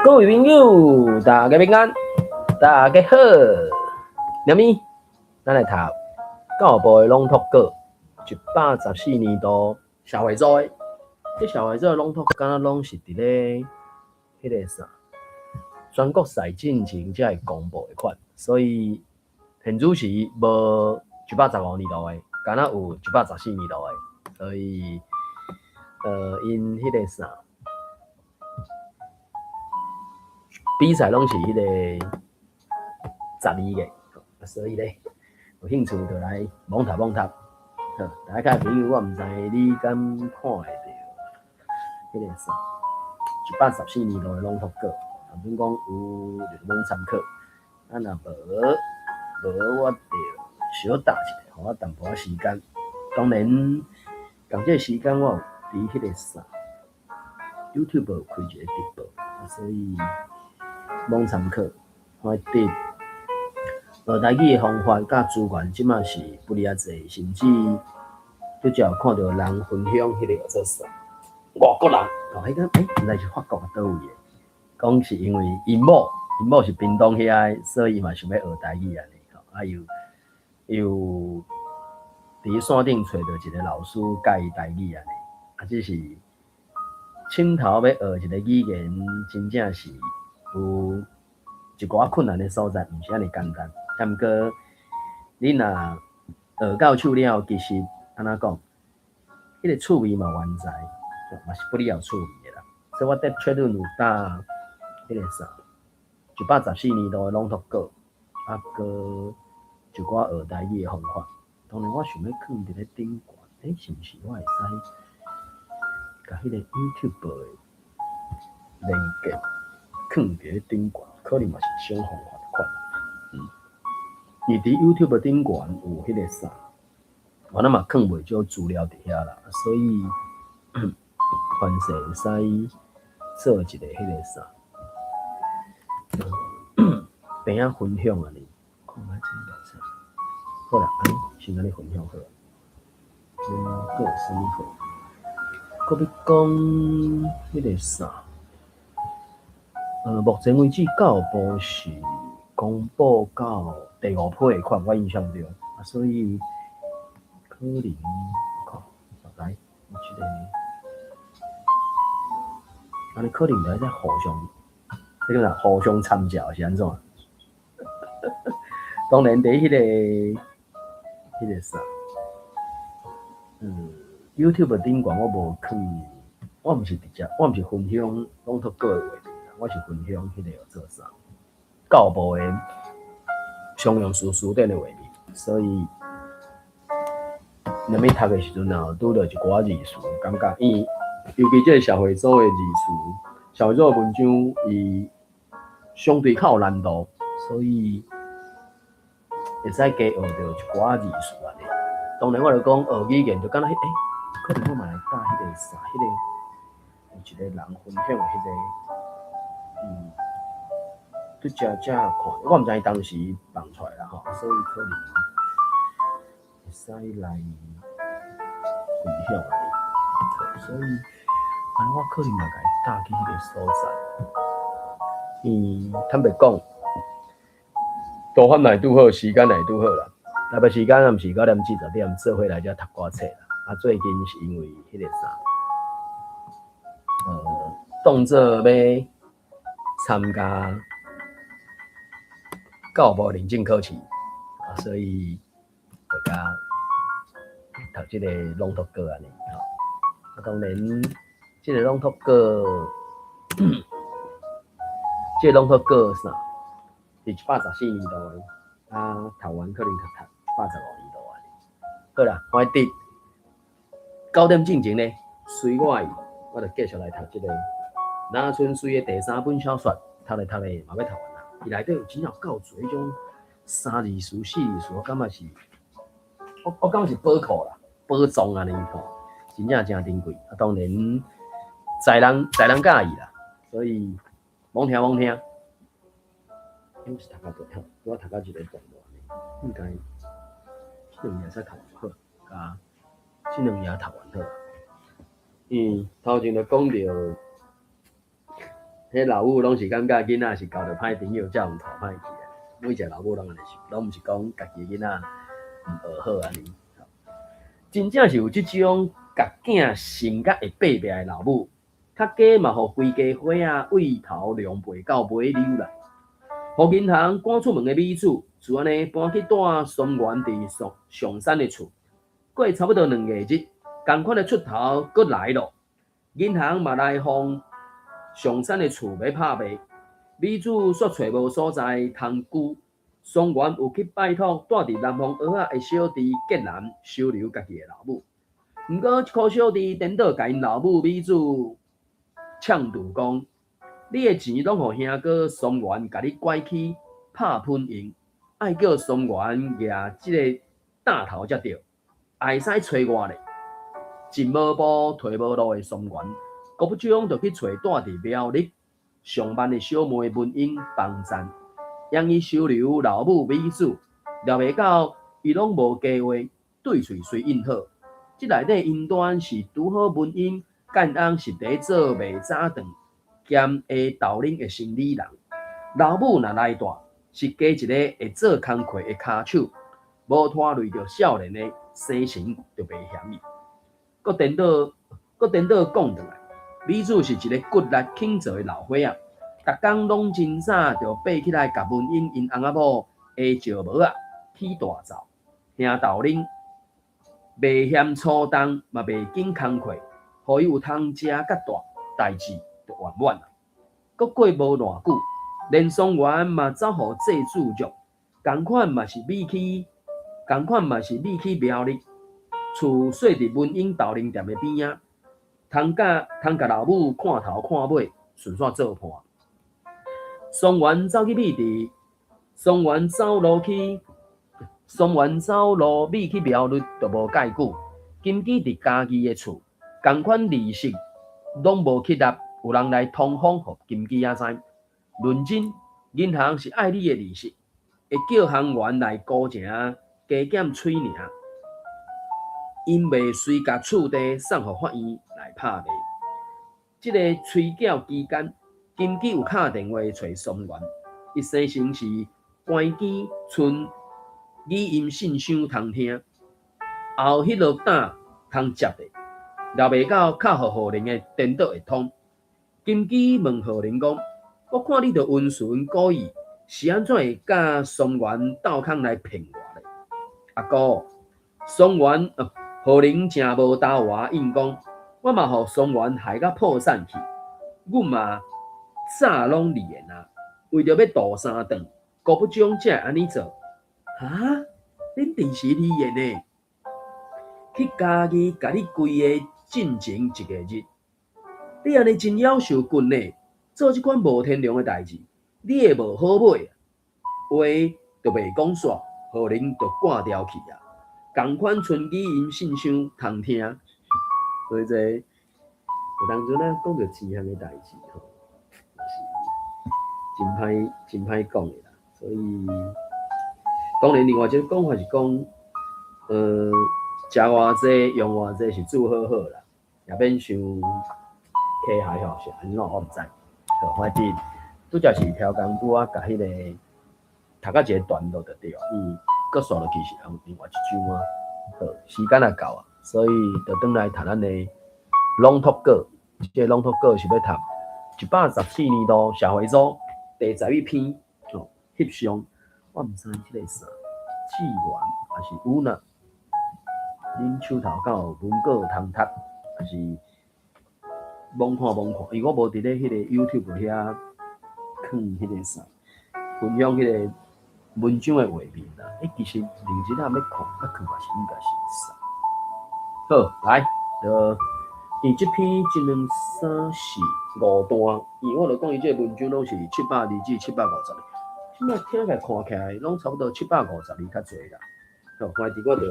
各位朋友，大家平安，大家好。林咪，咱來讀教育部的朗讀稿，114年度社會組的。這社會組的朗讀，敢若攏是佇咧彼個啥全國賽進前才會公布的款，所以現主時無115年度的，敢若有一百十四年度的，所以𪜶彼個啥，比賽攏是彼個12月，所以咧有興趣就來網讀網讀。好，大家朋友，我毋知你敢看會著彼個啥一百十四年度的朗讀稿，若準講有就攏參考，啊若無無我就小搭一下，予我淡薄仔時間。當然，仝這個時間我有佇彼個啥 YouTube 有開一個直播，所以攏參考。我佇學台語的方法佮資源，這馬是不離仔濟，甚至拄才有看著人分享彼個叫做啥外國人，哦，彼個欸，毋知是法國抑佗位的，講是因為𪜶某，𪜶某是屏東遐的，所以伊嘛想欲學台語按呢，吼，啊又又佇山頂揣著一個老師教伊台語按呢，啊，只是凊頭欲學一個語言，真正是有一寡困難的所在，毋是按呢簡單。啊，毋過你若學到手了，其實按怎講，彼個趣味嘛原在，嘛是不離有趣味的啦。所以我佇確認有搭彼個啥，一百十四年度的朗讀稿，啊，閣一寡學台語的方法。當然，我想欲囥佇咧頂懸，欸，是毋是我會使共彼個 YouTube 的連結囥佇咧頂懸，可能嘛是一種方法款。伊佇 YouTube 頂懸有彼個啥，我那嘛囥袂少資料佇遐啦，所以凡勢會使做一個彼個啥，邊仔分享按呢，看覓這個啥，好啦，按呢先按呢分享好。閣有啥物好？閣欲講彼個啥？目前為止教育部是公布到第五批的款，我印象中，啊，所以可能看來，這個，按呢可能會使互相，這個啥互相參照是按怎？當然，佇彼個啥，YouTube 頂懸我無囥，我毋是直接，我毋是分享朗讀稿的畫面，我是分享彼個叫做啥，教育部的常用詞辭典的畫面，所以，踮咧讀的時陣啊，拄著一寡字詞，感覺伊尤其這個社會組的字詞，社會組的文章，伊相對較有難度，所以會使加學著一寡字詞按呢。當然，我著講學語言就敢若彼，欸，可能我嘛來搭彼個啥，彼個有一個人分享的彼個，拄才才看，我毋知伊當時放出來啦吼，所以可能會使來分享按呢。所以，按呢我可能嘛共伊搭去彼個所在。坦白講，多番來拄好，時間來拄好啦。台北時間暗時9點至10點做伙來遮讀歌冊啦。啊，最近是因為彼個啥，當做欲參加教育部認證考試，啊，所以就共讀這個朗讀稿按呢吼。啊，當然，這個朗讀稿，這個朗讀稿啥，是114年度的，啊，讀完可能較讀115年度按呢。好啦，歡喜佇9點進前呢，隨我意，我就繼續來讀這個林春水的第三本小說，讀咧讀咧嘛欲讀完啦。伊內底有真正夠濟彼種三字詞、四字詞，我感覺是，我感覺是寶庫啦，寶藏按呢吼，真正誠珍貴。啊，當然在人在人佮意啦，所以罔聽罔聽。欸，我是讀到佗吼，我讀到一個段落呢，應該這兩頁才讀完好，共這兩頁讀完好。頭前就講著，彼老母攏是感覺囡仔是交著歹朋友，才予拖歹去啊。每一个老母攏按呢想，攏毋是講家己囡仔毋學好按呢。真正是有這種共囝信甲會爬壁的老母，較加嘛，予規家伙仔畏頭狼狽到尾溜啦。予銀行趕出門的美子，就按呢搬去蹛松原佇上上山的厝。過差不多2個日，仝款的出頭閣來咯。銀行嘛來予上山的厝欲拍賣，美子煞揣無所在通居。松原有去拜託蹛佇南方澳仔的小弟杰南收留家己的老母。毋過這箍小弟顛倒共𪜶老母美子嗆揬講：你的錢攏予兄哥松原共你拐去拍噴用，愛叫松原舉這个擔頭才對，會使揣我咧。進無步退無路的松原，閣不將就去揣蹛佇苗栗上萬的小妹文英幫贊，讓伊收留老母美子，料袂到伊攏無加話，對喙隨應好。這內底姻端是拄好文英佮𪜶翁是佇做賣早頓兼下豆奶的生理人，老母若來蹛，是加一个會做工課的跤手，無拖累著少年的生辰就袂嫌伊。閣顛倒，閣顛倒講轉來，美子是一个骨力肯做的老伙仔，逐工攏真早就爬起來，共文英𪜶翁仔某下石磨仔起大灶，兄豆奶，袂嫌粗重，嘛袂緊工課，予伊有通食佮蹛，代誌就圓滿啊。閣過無偌久，連松原嘛走予債主虐，仝款嘛是美去，仝款嘛是美去苗栗，厝設佇文英豆奶店的邊仔，通共通共老母看頭看尾，順紲做伴。松原走去美佇，松原走路去，松原走路美去苗栗就無蓋久，金基佇家己的厝，仝款利息攏無起納，有人來通風予金基仔知。論真，銀行是愛你的利息，會叫行員來估成加減喙爾，𪜶袂隨共厝地送予法院來拍賣。這个催繳期間，金基有敲電話揣松原，伊聲稱是關機賰語音信箱通聽，後彼落膽通接的，料袂到敲予浩寧的顛倒會通。金基問浩寧講：我看你著溫順古意，是按怎會佮松原鬥空來騙我咧？阿哥，松原浩寧誠無沓話應講，我嘛予松原害甲破產去，阮嘛早攏離緣啊，為著欲渡三頓，辜不將才會按呢做。哈？恁佇時離緣的？去嘉義共你規个進前一個日，你按呢真夭壽骨呢？做這款無天良的代誌，你會無好尾啊？話就袂講煞，浩寧就掛掉去啊。仝款賰語音信箱通聽，所以這有當陣仔講著錢項的代誌吼，是真歹真歹講的啦。所以當然另外一个講法是講，食偌濟用偌濟是煮好好啦，也免傷溪海吼是按怎我毋知。好，反正拄才是超工拄仔共彼个讀到一个段落就對啊，伊閣紲落去是另外一章啊。好，時間也到啊，所以就轉來讀咱的朗讀稿。這个朗讀稿是欲讀114年度社會組第11篇哦，翕相。我毋知這个啥，志願抑是有那？恁手頭敢有文稿通讀，抑是罔看罔看？因為我無佇咧彼個 YouTube 遐囥彼個啥，分享彼个文章的畫面啦。欸，其實認真仔欲看，啊，看嘛是應該是會使。好，來，就伊這篇一兩三四五段，因為我著講伊這个文章攏是700字至750字，這擺聽起來看起來攏差不多750字較濟啦。好，反正我就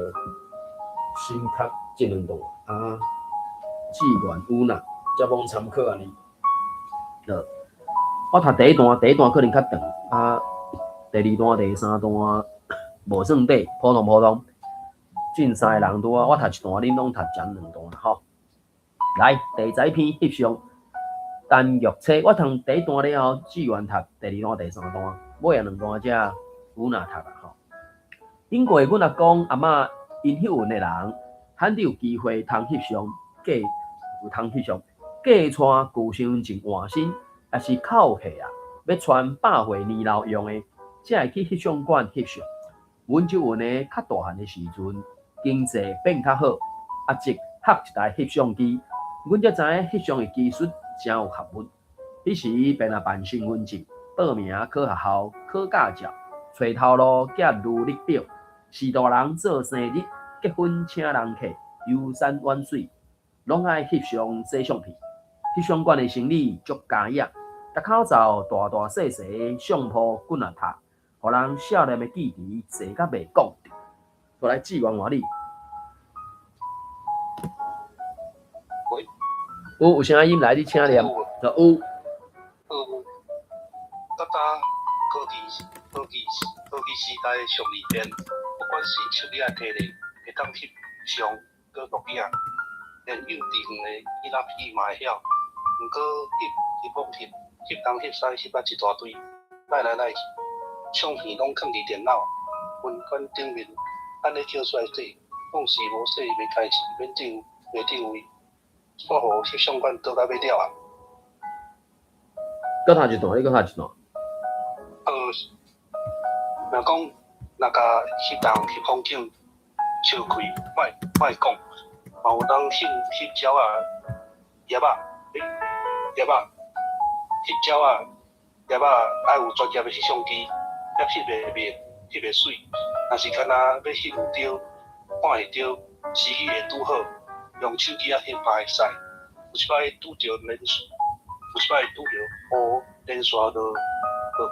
先讀這兩段啊，志願有那，才罔參考按呢。好，我讀第一段，第一段可能較長，啊，第二段、第三段無算短，普通普通。進三個人拄仔，我讀一段，恁攏讀前兩段啦吼。來，第11篇翕相，陳玉清，我通第一段了後，志願讀第二段、第三段，尾仔兩段才有哪讀啊吼。頂過阮阿公阿嬤𪜶彼陣的人，罕得有機會通翕相，嫁有通翕相，嫁娶舊身份證換新，抑是口歲啊，欲傳百歲年老用的，才會去翕相館翕相。阮這陣的較大漢的時陣，經濟變較好，阿叔學一台翕相機，阮才知影翕相的技術誠有學問。彼時便若辦身份證、報名考學校、考駕照、揣頭路、寄履歷表，序大人做生日、結婚請人客、遊山玩水，攏愛翕相洗相片。翕相館的生理足佳野，逐口罩大大細細的相鋪滾啊塔，予人少年的記憶濟甲袂講。過來志願換你。喂，有聲音來，你請念。有。有。較早科技時代上利便，不管是手機仔提咧，會當翕相、閣錄影，連幼稚園的囡仔片嘛會曉。毋過翕翕網翕，翕東翕西翕啊一大堆，來來來去，相片攏囥佇電腦、雲端頂面，按呢叫出來洗，攏是無洗袂開始，免定袂定位，煞予翕相館倒甲欲了啊！閣讀一段，你閣讀一段。若講若共翕人翕風景，笑開，莫莫講，嘛有人翕翕鳥仔、葉仔，欸，葉仔，翕鳥仔、葉仔，愛有專業的翕相機，才翕會美，翕會媠。若是干焦欲翕有著，看會著，時機會拄好，用手機仔翕嘛會使。有一擺拄著連，有一擺拄著雨連續落落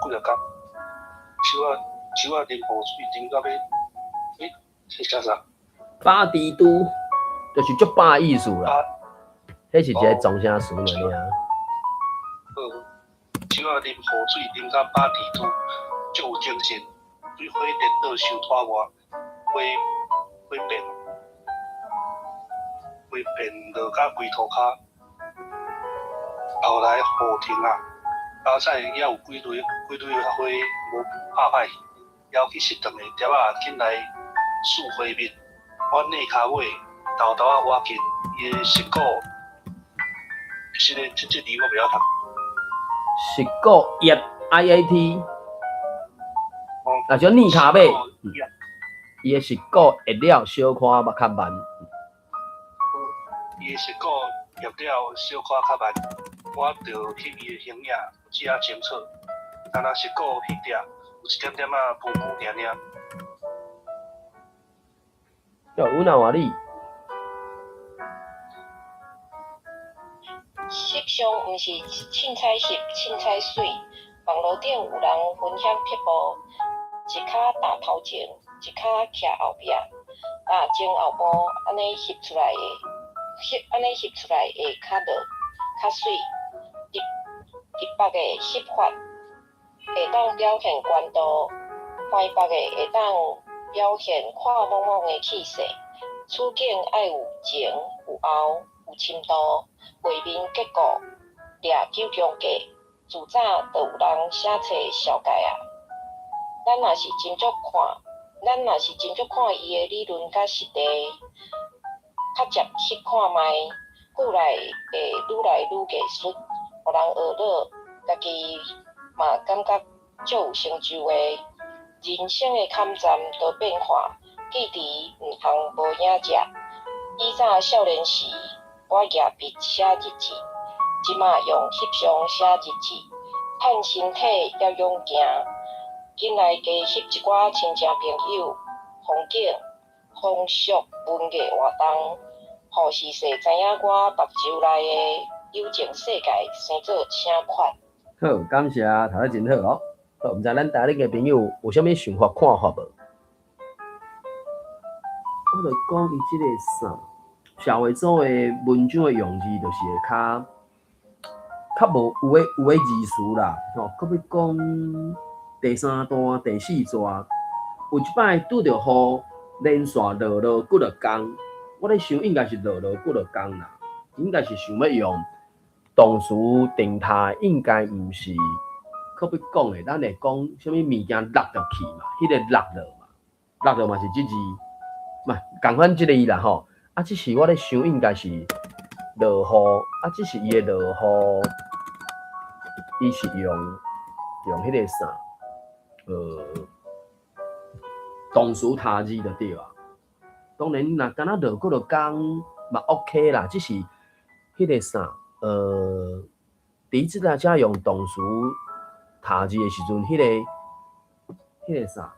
幾若工，手仔手仔淋雨水淋到欲，欸，這寫啥？飽豬豬，就是足飽意思啦。彼是一個狀聲詞爾。好，手仔淋雨水淋甲飽豬豬，足有精神。對火電腦傷拖磨，火火變，火變落甲規塗跤。後來雨停啊，加載猶有幾蕊幾蕊花無拍歹去，猶去適當的蝶仔緊來試花蜜。我躡跤尾沓沓仔倚近伊的石鼓，是咧，這這字我袂曉讀。石鼓葉 I A T，啊，就躡跤尾，伊的石鼓葉了小可較慢。伊的石鼓葉了小可較慢，我就翕伊的形影，有遮清楚。敢若石鼓翕著，有一點點仔霧霧爾爾。叫阮阿話你。翕相毋是凊彩翕，凊彩媠。網路頂有人分享撇步，一跤踏頭前，一跤徛後壁，踏前後步，按呢翕出來的，翕按呢翕出來會較落，較媠。直直北的翕法會當表現高度，橫北的會當表現看莽莽的氣勢。取景愛有前有後有深度，畫面結構掠九宮格。自早就有人寫冊紹介啊。咱若是斟酌看，咱若是斟酌看伊的理論佮實例，較捷翕看覓，久來會愈來愈藝術，予人學了，家己嘛感覺足有成就的。人生的坎站多變化，記持毋通無影跡。以早少年時，我舉筆寫日誌，這馬用翕相寫日誌，趁身體猶勇健，緊來加翕一寡親情朋友、風景、風俗、文藝活動，予時勢知影我目睭內的友情世界生做啥款。好，感謝，讀得真好哦。好，毋知咱台裡的朋友有啥物想法看法無？我就講伊這個啥，社會組的文章的用字，就是會較較無有的有的字詞啦，吼。閣欲講第三段、第四段，有一擺拄著雨連續落落幾落工，我咧想應該是落落幾落工啦，應該是想欲用動詞定態應該毋是，可欲講的，咱會講啥物物件落落去嘛？彼個落落嘛，落落嘛是這字，嘛仝款這個字啦吼。啊，只是我咧想應該是落雨，啊，只是伊的落雨，伊是用彼個啥？動詞他字就對啊。當然，若敢若落幾落工嘛 OK 啦，只是彼個啥？佇這個遮用動詞他字的時陣，彼個啥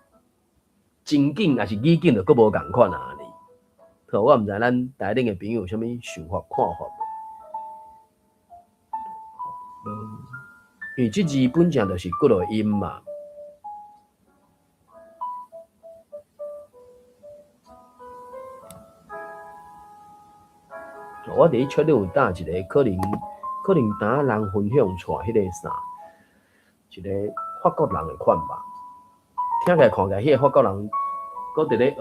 情景抑是語境就閣無仝款啊！呢，好，我毋知咱台頂的朋友有啥物想法看法無？因為這字本正就是幾落音嘛。我佇咧確認有搭一個可能，可能當人分享出來彼個啥，一個法國人的款吧。聽起來看起來，彼個法國人閣佇咧學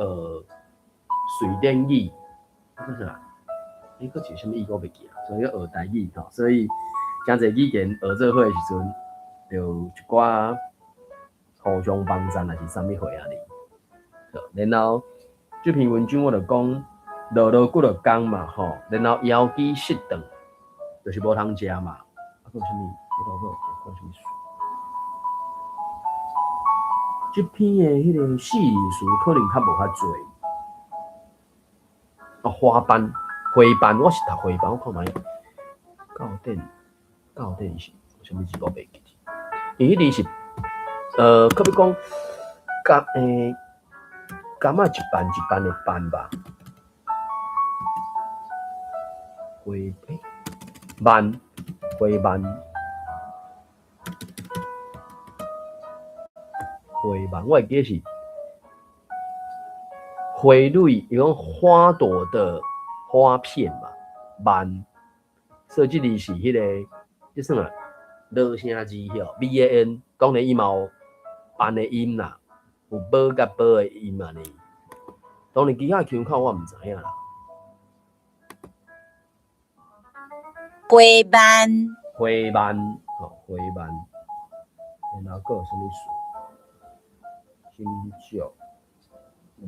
瑞典語，啊閣啥？欸，閣一個啥物語我袂記啊，所以學台語吼，所以誠濟語言學做伙的時陣，就有一寡互相幫贊，抑是啥物貨按呢。然後這篇文章我就講。落落幾落工嘛吼，然後枵飢失頓，就是無通食嘛。啊，閣有啥物？我閣有看啥物書？這篇的彼個四字詞可能較無較濟。啊，花瓣，花瓣，我是讀花瓣，我看覓。到底是啥物字我袂記得。因為彼個是，可欲講，柑柑仔一瓣一瓣的瓣吧。花瓣，花瓣，花瓣，我會記得是花蕊，伊講花朵的花片嘛，瓣，所以這字是彼個，這算啥？濁聲字吼，B A N，當然伊嘛有瓣的音啦，有無佮波的音按呢。當然其他腔口我毋知影啦。花瓣，花瓣，吼，花瓣，然後閣有啥物事？斟酌，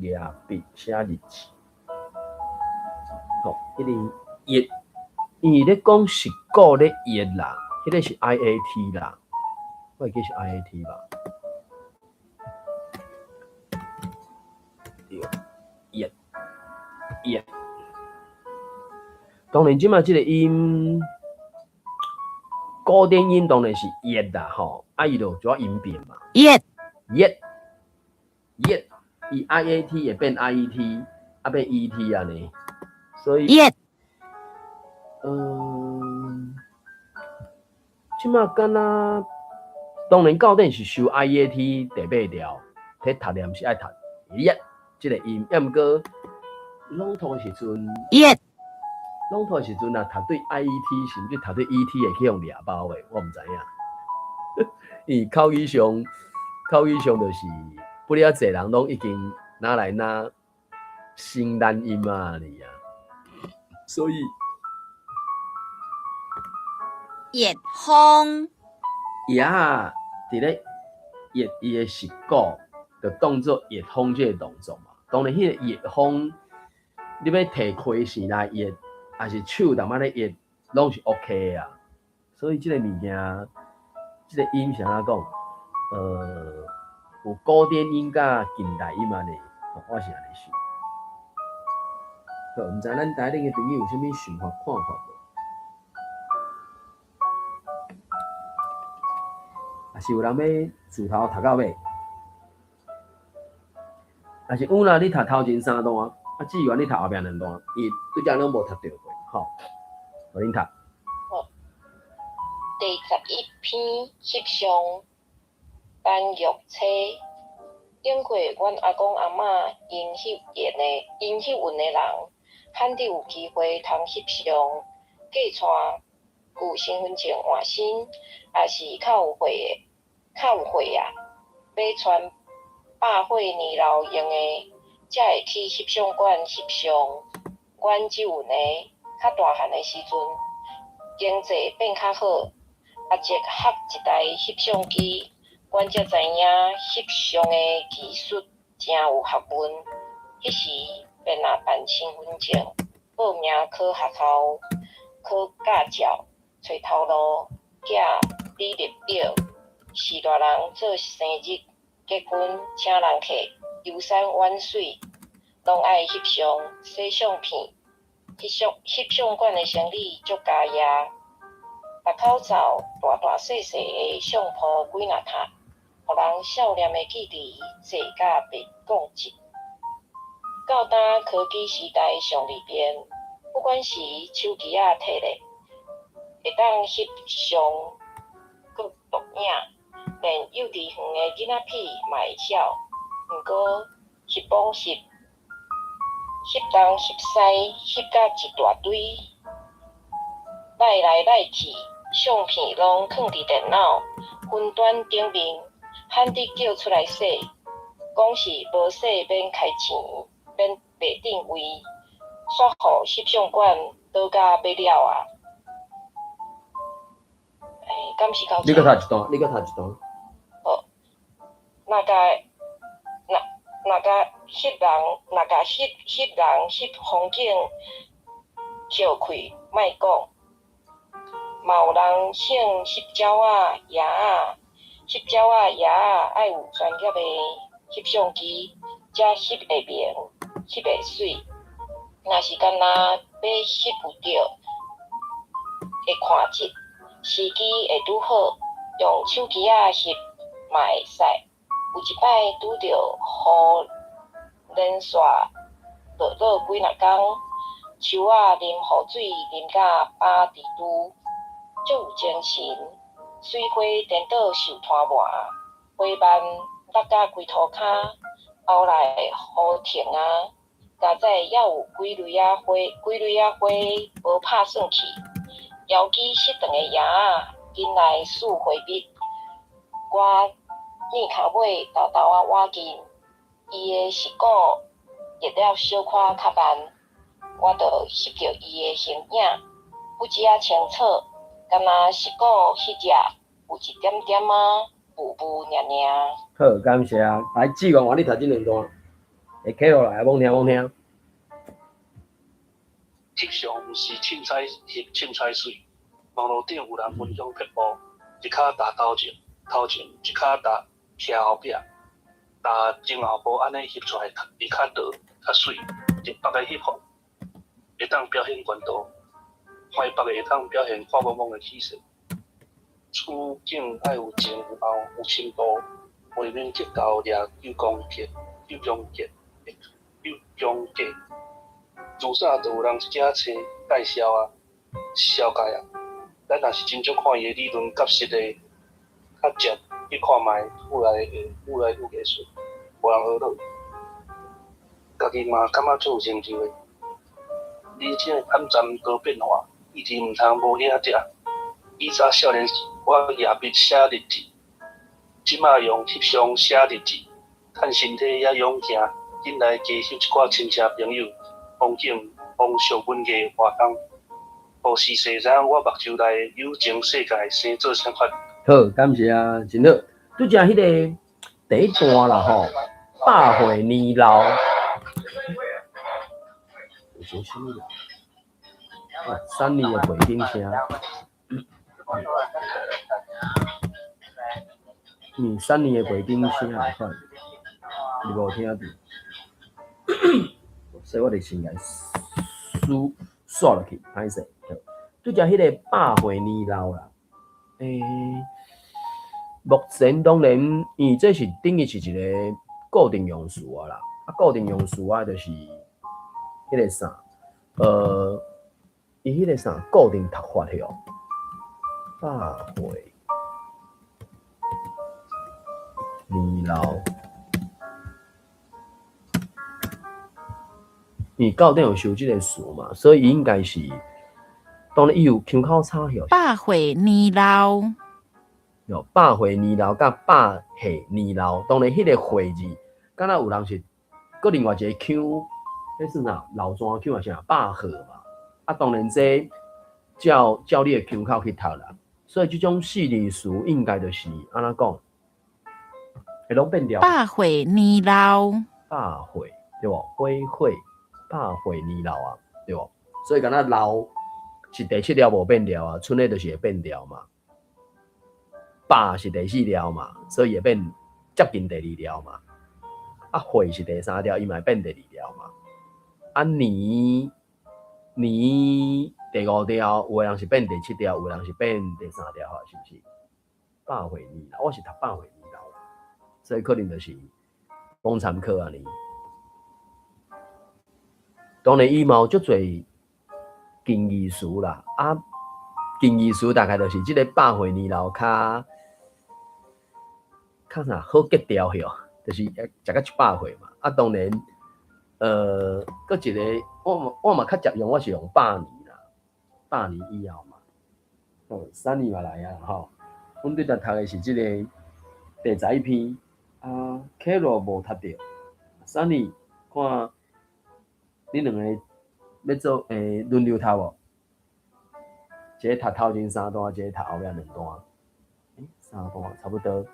舉筆寫日誌，吼，彼個譯，因為咧講是古咧譯啦，彼個是 I A T 啦，我會記是 I A T 吧？對，譯，譯。當然，這馬這個音，古典音當然是譯啦吼，啊伊就怎音變嘛？譯，譯，譯，伊 I A T 會變 I E T，啊變 E T 按呢，所以，譯，這馬敢若，當然到底是收 I E A T 第八調，佇讀念是愛讀譯這個音，抑毋過朗讀的時陣，譯。朗讀的時陣若讀對 I E T，甚至讀對 E T 會去予掠包的，我毋知影。因為口語上，口語上就是不了濟人攏已經拿來拿新單音啊，呢啊，所以熱風葉佇咧熱伊的舌骨，就當做熱風這個動作嘛。當然，彼個熱風，你欲提開線來熱，抑是手踮仔咧熱，攏是 OK 的啊。所以這個物件，這個音是按怎講？有古典音佮近代音按呢，我是按呢想。好，毋知咱台頂的朋友有啥物想法看法無？抑是有人欲自頭讀到尾？抑是有啦，你讀頭前三段，啊，志源你讀後壁兩段，伊對遮攏無讀著過，吼，予恁讀。好，第11篇翕相，陳玉妻。頂過阮阿公阿嬤𪜶彼份的人，罕得有機會通翕相，過帶有身份證換新，抑是較有歲的，較有歲啊，欲傳百歲年老用的，才會去翕相館翕相。阮這份的較大漢的時陣，經濟變較好，阿叔合一台翕相機，阮才知影翕相的技術誠有學問。彼時便若辦身份證、報名考學校、考駕照、揣頭路、寄履歷表，是大人做生日、結婚、請人客、遊山玩水，攏愛翕相、洗相片。翕相翕相館的生理足家業，逐口罩大大細細的相簿幾若疊，予人少年的記憶濟甲袂講盡。到今科技時代上利便，不管是手機仔提咧，會當翕相閣錄影，連幼稚園的囡仔片嘛會曉。毋過翕罔翕，翕東翕西，翕甲一大堆，來來來去，相片攏囥佇電腦、雲端頂面，罕得叫出來洗，講是無洗免開錢，免袂佔位，煞予翕相館倒甲欲了啊！欸，敢是到你閣讀一段，你閣讀一段。好，若共若若共翕人，若共翕翕人翕風景，笑氣莫講，嘛有人興翕鳥仔、鴨仔，翕鳥仔、鴨仔愛有專業的翕相機，才翕會明，翕會媠。若是干焦欲翕有著，會看質，時機會拄好，用手機仔翕嘛會使。有一擺拄著雨連續落落幾若工，樹仔淋雨水淋甲飽直拄，足有精神。水花顛倒受拖磨，花瓣落甲規塗跤，後來雨停啊，佳哉猶有幾蕊仔花，幾蕊仔花無拍算去。枵飢失頓的鴨仔，緊來試花蜜。我耳跤尾沓沓仔倚近，伊的舌骨熱了小可較慢，我就翕著伊的形影，不止仔清楚，敢若舌骨彼隻有一點點仔霧霧爾爾。好，感謝。來，志願換你讀這兩段，會起落來，罔聽罔聽。翕相毋是凊彩翕凊彩媠，網路頂有人分享撇步，一跤踏頭前，頭前一跤踏徛後壁，踏前後步按呢翕出來會較倒較媠。日北的翕法會當表現懸度，台北的會當表現看茫茫的氣勢。處境愛有前有後有深度，畫面結構掠九宮格、九宮格、九宮格。自早就有人寫冊介紹啊、紹介啊。咱若是真少看伊的理論佮實例，較捷去看覓，愈來會愈來愈藝術，無人學落。家己嘛感覺足有成就的。人生的短暫多變化，議題毋通無影跡。以早少年時，我舉筆寫日誌，這馬用翕相寫日誌，趁身體猶勇健，緊來加翕一寡親戚朋友、風景、風俗文藝活動，予時勢知影我目睭內的友情世界生做啥款。好，感謝啊，真好。拄才彼個第一段啦吼，百歲年老，有啥物啦？啊，三年的背景聲。嗯，三年的背景聲會款，你無聽著？所以我就先共輸刷落去，歹勢。拄才彼個百歲年老啦，目前當然，因為這是等於是一個固定用詞啊啦，啊，固定用詞啊，就是彼個啥，伊彼個啥固定讀法吼，百歲年老，因為教頂有收這個詞嘛，所以伊應該是當然伊有腔口差許。百歲年老，有百歲年老佮百歲年老，當然彼個歲字，敢若有人是閣另外一個腔，彼算啥老莊腔還是啥百歲嘛？啊，當然這照照你的腔口去讀啦。所以這種四字詞應該就是按怎講，會攏變調。百歲年老，百歲對無？歲歲百歲年老啊，對無？所以敢若老是第七調無變調啊，賰的就是會變調嘛。百是第四調嘛，所以會變接近第二調嘛。啊，歲是第三調，伊嘛會變第二調嘛。啊，年年第五調，有的人是變第七調，有的人是變第三調，是毋是？百歲年老，我是讀百歲年老，所以可能就是講參考按呢。當然，伊嘛有足濟近義詞啦，啊，近義詞大概就是這个百歲年老較較啥好格調吼，就是食到100歲嘛。啊，當然，閣一个，我嘛較常用，我是用百年啦，百年以後嘛。哦，三年嘛來啊吼。阮拄才讀的是這个第11篇，啊，Carol 無讀著，三年看恁兩个欲做輪流讀無？一个讀頭前三段，一個讀後壁兩段。三段差不多。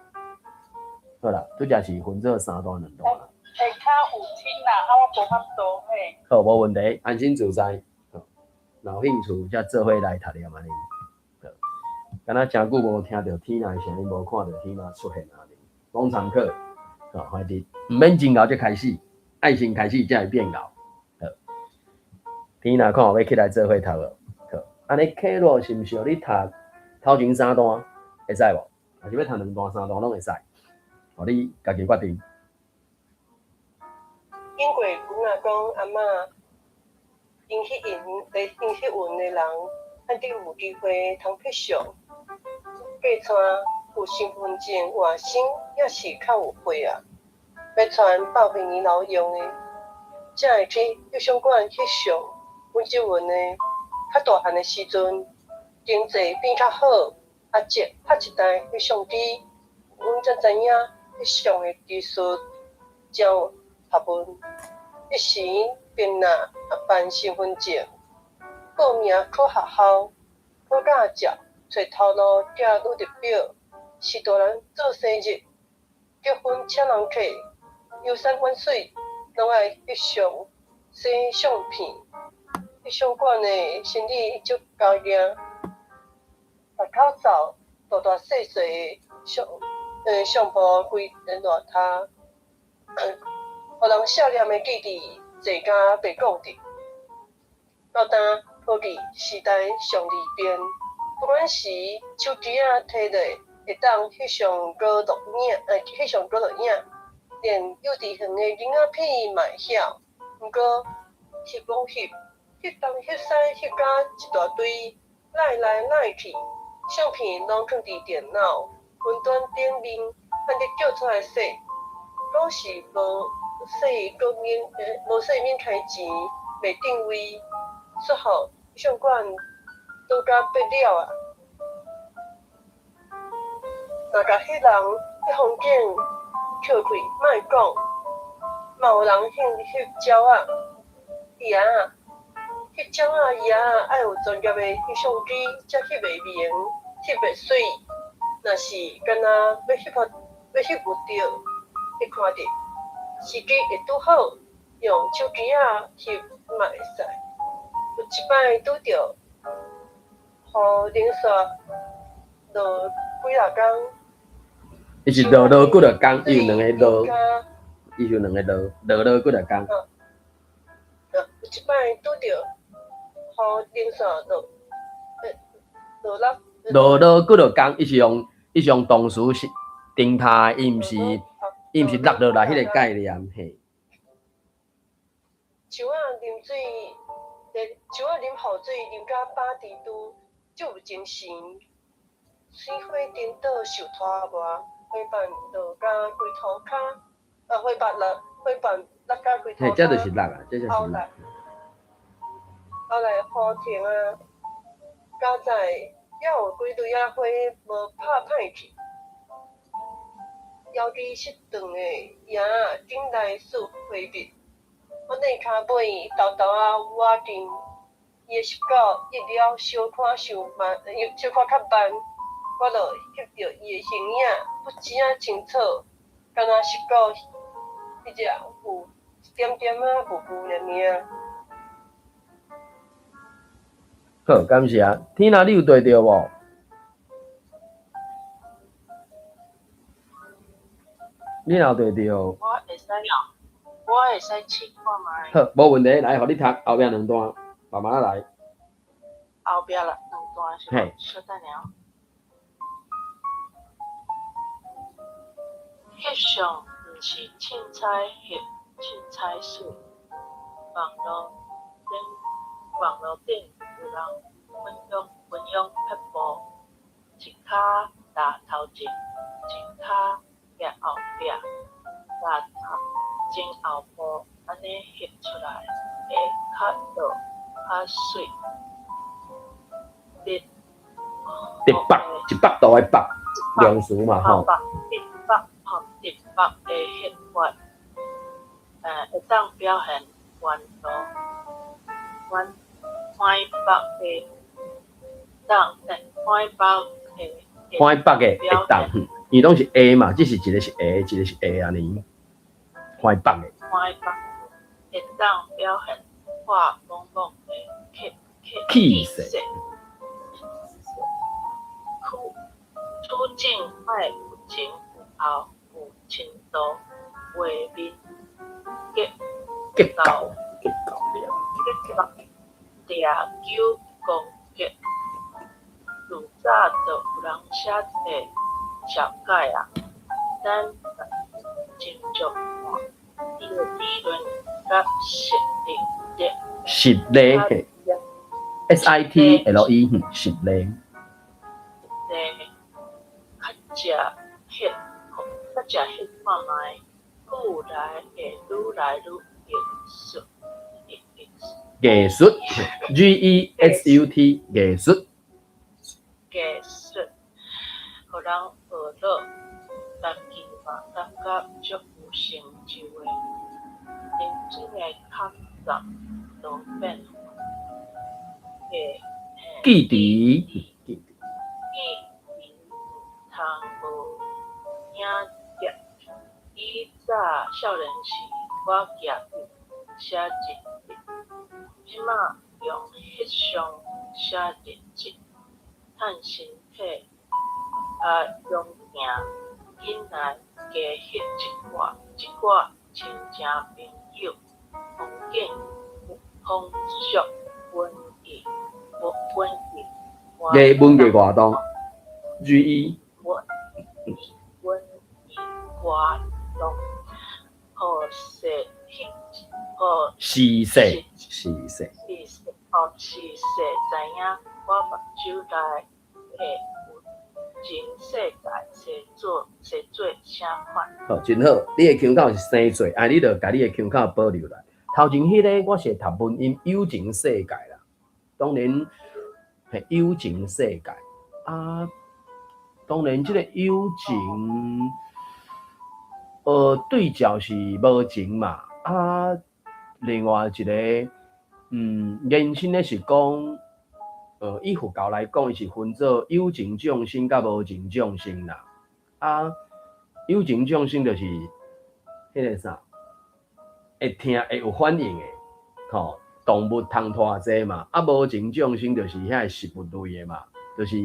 好啦，拄才是分做三段兩段啦。下跤有聽啦，啊我無法度嘿。好，無問題，安心自在。好，若有興趣才做伙來讀念按呢。好，敢若誠久無聽著天仔的聲音，無看著天仔出現按呢。攏參考，好，反正毋免真𠢕才開始，愛先開始才會變𠢕。好，天仔看有欲起來做伙讀無？好，按呢 Carol 是毋是予你讀頭前三段會使無？還是欲讀兩段三段攏會使？予你家己決定。經過阮阿公阿嬤，𪜶彼𪜶彼陣的人，罕得有機會通翕相，過帶有身份證外甥也是較有歲啊，欲傳百歲年老用的，才會去翕相館翕相。阮這陣的較大漢的時陣，經濟變較好，阿叔拍一台翕相機，阮才知影翕相的技術誠有學問。彼時便若辦身份證、報名考學校、考駕照、揣頭路寄履歷表，是大人做生日、結婚請人客、遊山玩水，攏愛翕相、洗相片。翕相館的生意足交贏，內口罩大大細細的相簿規偌疊，予人少年的記憶濟甲袂講得。到今科技時代上利便，不管是手機仔提落會當翕相閣錄影，翕相閣錄影，連幼稚園的囡仔片嘛會曉。毋過翕講翕，翕東翕西翕甲一大堆，來來來去，相片攏囥佇電腦雲端頂面，罕得叫出來洗，講是無洗閣免，無洗免開錢，袂定位，煞予翕相館倒甲變了啊！若共彼人彼風景扣開，莫講，嘛有人興翕鳥仔、魚仔，翕鳥仔、魚仔愛有專業的翕相機，才翕會明、翕會媠。若是敢若欲翕欲翕有著，會看著，時機會拄好，用手機仔翕嘛會使。有一擺拄著雨連續落幾若工，伊是落落幾若工，伊有兩个落，伊有兩个落，落落幾若工。有一擺拄著雨連續落，落落。落落幾若工，伊是用動詞是定態，伊毋是落落來彼个概念嘿。樹仔啉水，樹仔啉雨水，啉甲飽豬肚，足有精神。水火顛倒受拖磨，花瓣落甲規塗跤，啊花瓣落，花瓣落甲規塗跤。嘿，這就是落啊，這就是落。後來雨停啊，佳哉猶有幾蕊仔花無拍歹去。枵飢失頓的嬰仔緊來欶花蜜，我躡跤尾沓沓仔倚近。伊的翕狗翕了小可伤慢，小可較慢，我就翕著伊的形影，不止仔清楚，敢若翕狗彼隻有一點點仔霧霧爾爾。好，感謝。天啊，你有對著無？你若有對著，我會使，我會使試看覓。好，無問題，來，予你讀後壁兩段，慢慢仔來。後壁兩段是無？小等下。翕相毋是凊彩翕凊彩媠，網路頂有人分享撇步，一跤踏頭前，一跤徛後壁，踏前後步，按呢翕出來會較倒較媠。直北，100度的北，量詞嘛吼。直北的翕法，會當表現沿途阮橫北的當，橫北的橫北的會當，伊攏是下嘛，只是一個是下，一個是下按呢。橫北的。橫北會當表現破莽莽的氣勢。處境愛有前有後，有深度，畫面結結構結構掠九宮格。自早就有人寫這个小楷啊，咱斟酌看，伊的理論佮實例的實例，S I T L E，實例。較食翕，較食翕看覓，愈來會愈來愈藝術，藝術，G E S U T，藝術。藝術，予人學樂，家己嘛感覺足有成就的。人生的坎站多變化，記佇。記佇毋通無影跡。以早少年時，我舉筆寫日誌，這馬用翕相寫日誌，趁身體較勇健，緊來加翕一寡親情朋友、風景、風俗、文藝、文藝。藝文藝活動，G E。文文藝活動，予世翕，予時勢時勢時勢予時勢知影，我目睭內的有情世界生做啥款。好，真好，你的腔口是生做，啊，你就共你的腔口保留來。頭前彼个我是讀文音有情世界啦，當然係有情世界啊，當然這個有情，對照是無情嘛，啊，另外一個，延伸的是講，以佛教來講，伊是分做有情眾生佮無情眾生啦。啊，有情眾生就是彼個啥，會疼會有反應的，吼，動物通拖濟嘛。啊，無情眾生就是遐個食物類的嘛，就是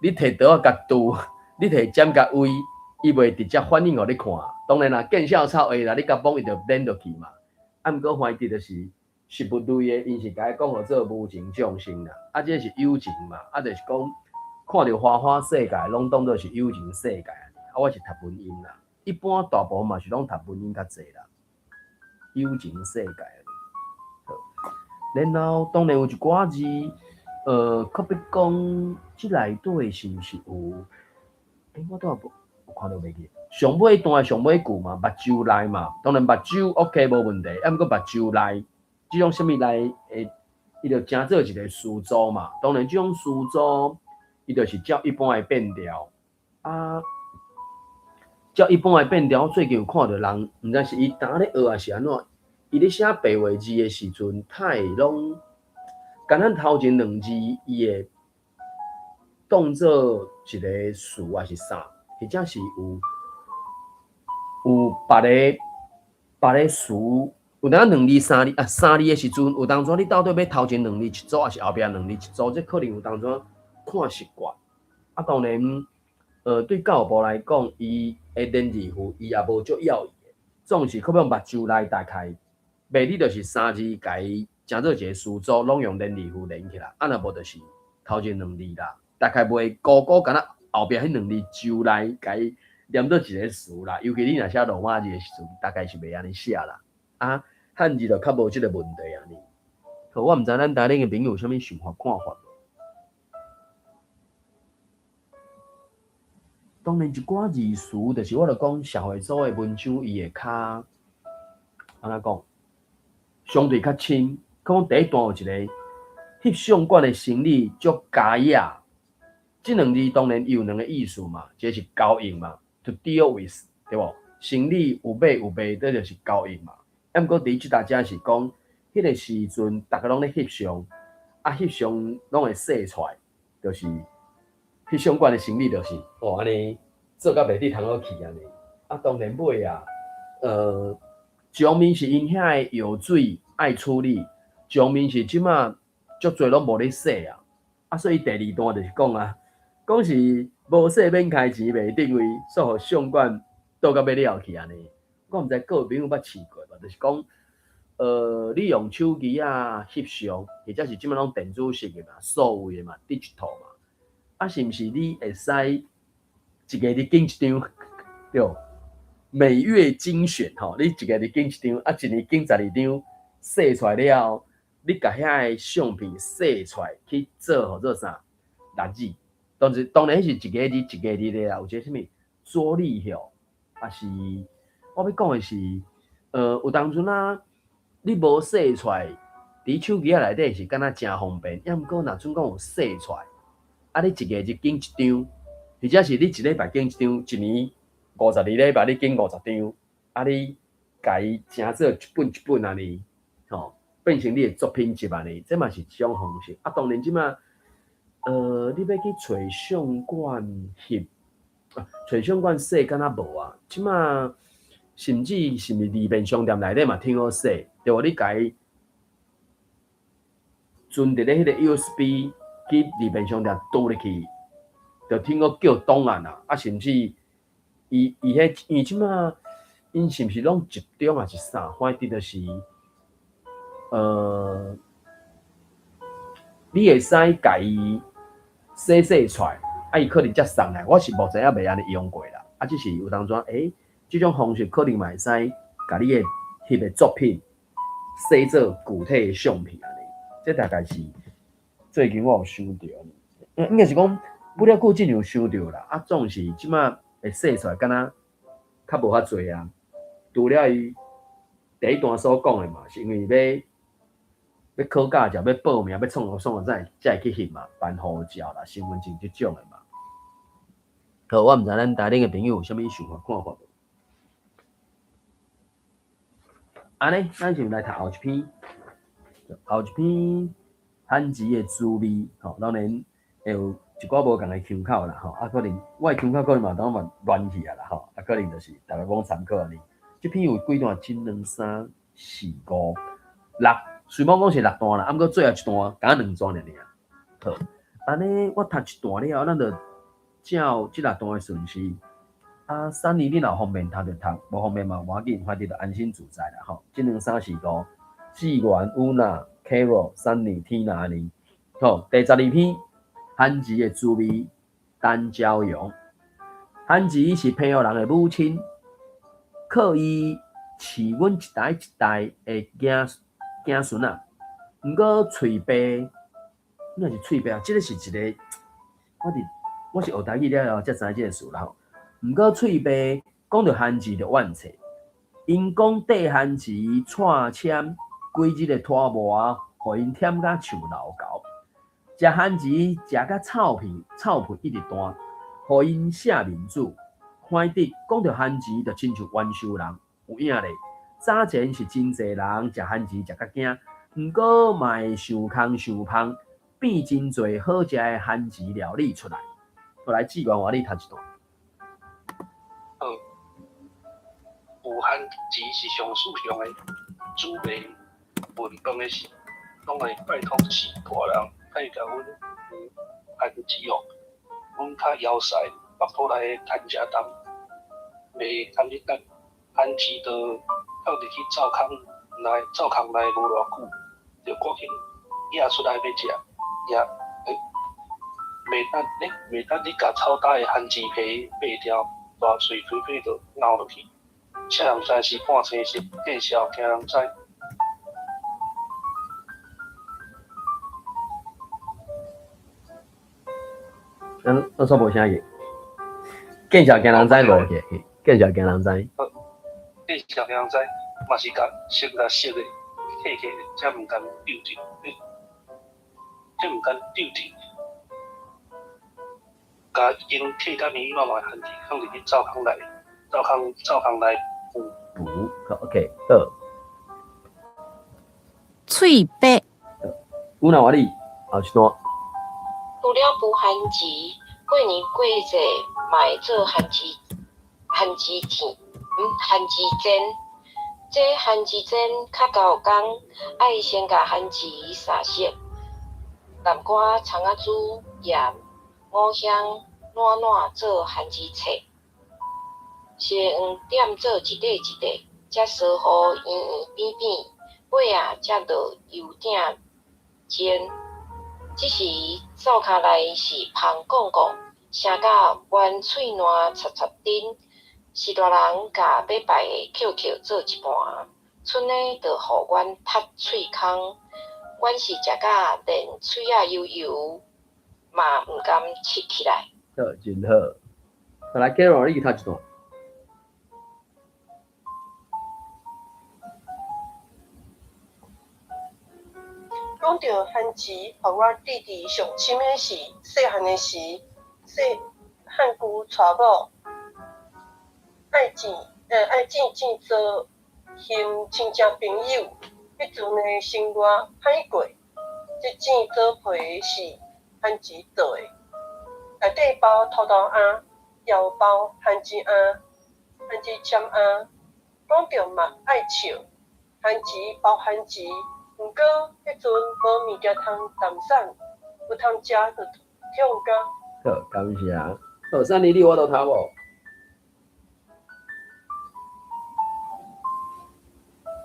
你提刀仔共挃，你提劍共威，伊袂直接反應予你看。當然啦，見笑草會啦，你共綁伊就連落去嘛。啊，毋過反正就是食物類的，𪜶是共伊講號做無情眾生啦。啊，這是有情嘛。啊，就是講看著花花世界，攏當做是有情世界。啊，我是讀文音啦，一般大部分嘛是攏讀文音較濟啦。有情世界。好，然後當然有一寡字，可比講，這內底是毋是有？我拄仔無有看著袂記。上尾段上尾句嘛，目睭內嘛，當然目睭 OK 無問題，啊，毋過目睭內，這種啥物內會，伊就成做一個詞組嘛。當然，這種詞組，伊就是照一般的變調。啊，照一般的變調，我最近有看著人，毋知是伊當咧學抑是按怎，伊咧寫白話字的時陣，太攏敢若頭前兩字伊會當做一個詞抑是啥，或者是有別個詞，有當兩字三字啊，三字的時陣，有當陣你到底欲頭前兩字一組，抑是後壁兩字一組，這可能有當陣看習慣。啊，當然，對教育部來講，伊的連字符伊也無足要伊的，總是可欲用目睭來大概，袂你就是三字共伊成做一個詞組，攏用連字符連起來，啊若無就是頭前兩字啦，大概袂孤孤敢若後壁彼兩字就來共伊連做一個詞啦。尤其你若寫羅馬字的時陣，大概是袂按呢寫啦。啊，漢字就較無這個問題按呢。好，我毋知咱台頂的朋友有啥物想法看法無？當然，一寡字詞，就是我著講社會組的文章，伊會較按怎講，相對較深。可講第一段有一個翕相館的生理足佳雅，這兩字當然伊有兩個意思嘛，一個是交易嘛，to deal with，對無？生理有買有賣，這就是交易嘛。啊，毋過佇這搭遮是講，彼個時陣逐家攏咧翕相，啊，翕相攏會洗出來，就是。翕相館的生理就是哦，按呢做甲袂得通好去按呢。啊，當然尾啊，一方面是𪜶遐的藥水愛處理，一方面是這馬足濟攏無咧洗啊。啊，所以第二段就是講啊，講是無洗免開錢，袂得位，煞予相館倒甲欲了去按呢。我毋知各位朋友捌試過無，就是講，你用手機仔翕相，或者是這馬攏電子式的嘛，數位的嘛，digital 嘛。啊，是毋是你會使一个日揀一張，對無？每月精選吼，你一個日揀一張，啊，一年揀12張，洗出來了後，你共遐个相片洗出來去做，號做啥？雜誌，當時當然彼是一个字一个字的啦，有一個啥物桌曆吼，抑是我欲講的是，有當陣啊，你無洗出來，佇手機仔內底是敢若誠方便，抑毋過若準講有洗出來。啊！你一個日揀一張，或者是你一禮拜揀一張，一年52禮拜你揀50張，啊！你共伊成做一本一本按呢，吼，變成你的作品集按呢，這嘛是一種方式。啊，當然這馬，你欲去揣相館翕，啊，揣相館洗敢若無啊？這馬甚至是毋是利便商店內底嘛挺好洗，對無？你共伊存佇咧彼個 USB。去利便商店倒入去，就聽講叫檔案啊，啊，甚至伊伊彼因為這馬𪜶是毋是攏集中抑是啥？反正就是，你會使共伊洗洗出來，啊，伊可能才送來。我是目前猶未按呢用過啦，啊，只是有當陣，欸，這種方式可能嘛會使共你的翕的作品洗做具體的相片按呢，這大概是。最近我有想著，應該是講不了久之前有想著啦。啊，總是這馬會洗出來，敢若較無遐濟啊。除了伊第一段所講的嘛，是因為欲考駕照、欲報名、欲創啥創啥，才會去翕嘛，辦護照啦、身份證這種的嘛。好，我毋知咱台頂的朋友有啥物想法看法無？按呢，咱就來讀後一篇，後一篇。番薯的滋味，吼，當然會有一寡無仝的腔口啦，吼，啊，可能我的腔口可能嘛當嘛亂去啊啦，吼，啊，可能就是逐家攏參考按呢。這篇有幾段？一、兩、三、四、五、六，雖罔講是六段啦，啊，毋過最後一段敢若兩段爾爾。好，按呢我讀一段了後，咱就照這六段的順序。啊，三年你若有方便讀就讀，無方便嘛無要緊，反正就安心自在啦，吼。一、兩、三、四、五，志源、烏娜。Carol、Sunny、Tina 按呢，好，第12篇，番薯的滋味，陳昭容。番薯是平湖人的母親，靠伊飼阮一代一代的囝囝孫仔。毋過喙白，應該是喙白啊，這個是一個，我佇我是學台語了後才知這個詞啦吼。毋過喙白講著番薯就怨氣，𪜶講缀番薯蔡簽。規日的拖磨，予𪜶忝甲像老猴。食番薯食甲臭屁臭屁一直彈，予𪜶卸面子。反正講著番薯就親像冤仇人，有影咧。早前是真濟人食番薯食甲驚，毋過嘛會想空想芳，變真濟好食的番薯料理出來。好，來志願，換你讀一段。好，有番薯是上時尚的，煮袂文飯的時，攏會拜託序大人替共阮烊番薯哦。阮較枵屎，腹肚內的番茄重，袂堪得等，番薯就放入去灶空內，灶空內無偌久，就趕緊攑出來欲食，也袂等，袂等你共臭焦的番薯皮擘掉，大喙皮皮就咬落去。啥人知是半生熟，见笑惊人知。咱咱煞無聲去，見笑驚人知無去，見笑驚人知。見笑驚人知，嘛是共先共熟的，客客才毋甘丟掉，才毋甘丟掉。共已經切甲密密麻麻的番薯，放入去灶空內，灶空內烊。烊，好，OK，好。喙白。有哪換你？後一段。除了烊番薯，過年過節嘛會做番薯，番薯甜，番薯煎。這番薯煎較厚工，愛先共番薯煠熟，南瓜、蔥仔珠、鹽、五香、滷滷做番薯脆，先點做一塊一塊，才燒予圓圓扁扁，尾仔才落油鼎煎。這時灶跤內是芳摃摃，聲甲阮喙瀾插插甜。序大人共欲拜的扣扣做一盤，賰呢就予阮窒喙空。阮是食甲連喙仔油油嘛毋甘拭起來。好，真好。來，Carol，你去讀一段。講著番薯，予我記憶上深的是細漢的時，細漢舊娶某，愛煎煎做還親戚朋友。彼陣的生活歹過，這煎做皮是番薯做的，內底包土豆餡，又包番薯餡、番薯簽餡。講著嘛愛笑，番薯包番薯。毋過，彼陣無物件通淡散，有通食就痛甲。好，感謝。好，珊妮，你有法度讀無？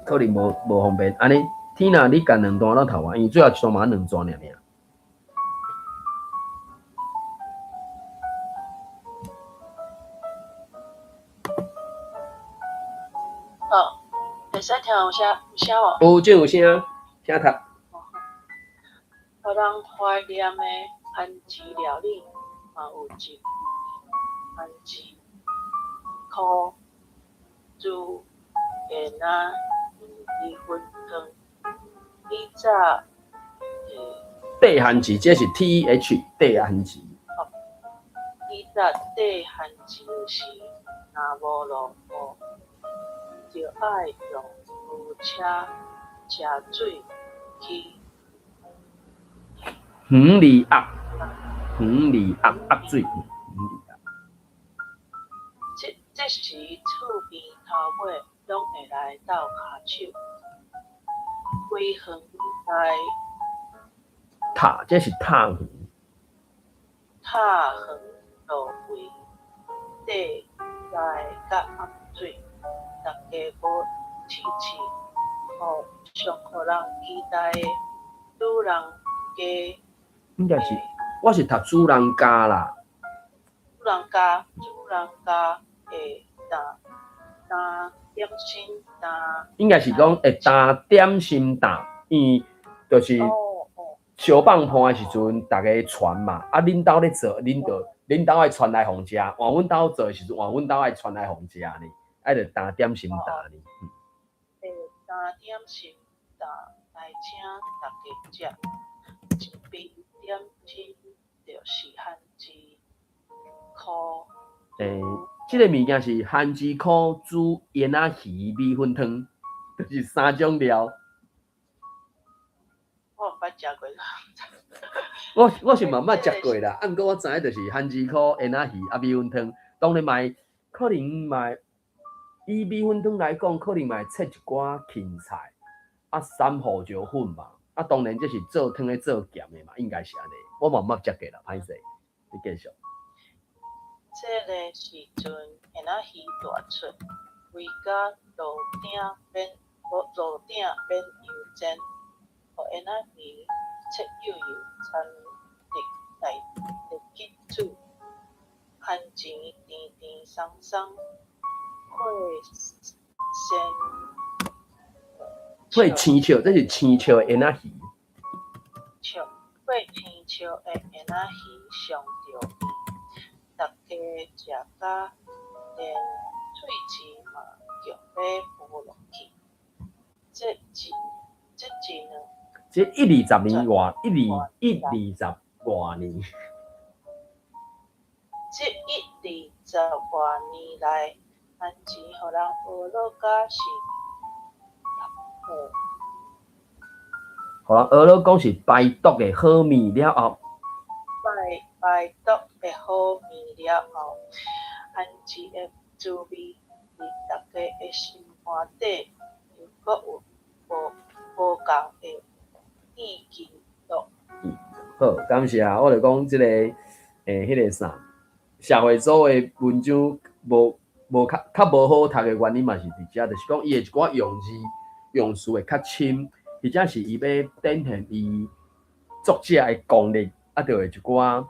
可能無方便。按呢，Tina，你共兩段攏讀完，因為最後一段嘛兩段爾爾。好，會使聽有聲有聲無？有，這有聲，請讀。予人懷念的番薯料理，嘛有一番薯箍煮蚬仔米粉湯。以早短番薯，這是 T H 短番薯。哦，以早短番薯時，若無落雨，就愛用牛車車水去園裡壓，園裡壓壓水，園裡壓。這時厝邊頭尾攏會來鬥跤手，規園內塔，這是塔園。塔園路圍底來甲壓水，大家無試試，予上予人期待的主人家。應該是，我是讀主人家啦。主人家會擔點心擔。應該是講會擔點心擔，伊就是燒放盤的時陣，逐家傳嘛。啊，恁兜咧做，恁兜愛傳來予食；換阮兜做的時陣，換阮兜愛傳來予食呢。愛著擔點心擔呢。會擔點心擔來請大家食，一邊點心就是番薯箍。這個物件是番薯箍煮蚬仔魚米粉湯，就是三種料。捌食過。我是嘛毋捌食過啦，啊，毋過我知影就是番薯箍煙仔魚啊米粉湯，當然嘛可能嘛以米粉湯來講，可能嘛會切一寡芹菜，啊，摻胡椒粉嘛，啊，當然這是做湯咧做鹹的嘛，應該是按呢。我嘛毋捌食過啦，歹勢，你繼續。這个時陣，煙仔魚大出，圍甲爐頂免爐頂免油煎，予煙仔魚切幼幼，摻入來入去煮，番薯甜甜鬆鬆，配鮮配青笑，這是青笑的煙仔魚。笑，配青笑的煙仔魚上著味，大家食甲連喙齒嘛強欲浮落去。這一兩這一二十年外，一二一二十外年。這一二十外年來，番薯予人學落甲是予人學落講是排毒的好物了後，排毒的好物了後，番薯的滋味佇大家的心肝底猶閣有無無仝的記記錄。好，感謝。我就講這個，彼個啥，社會組的文章無無較較無好讀的原因嘛是佇遮，就是講伊的一寡用字用詞會較深，或者是伊欲展現伊作者的功力，啊，就會一寡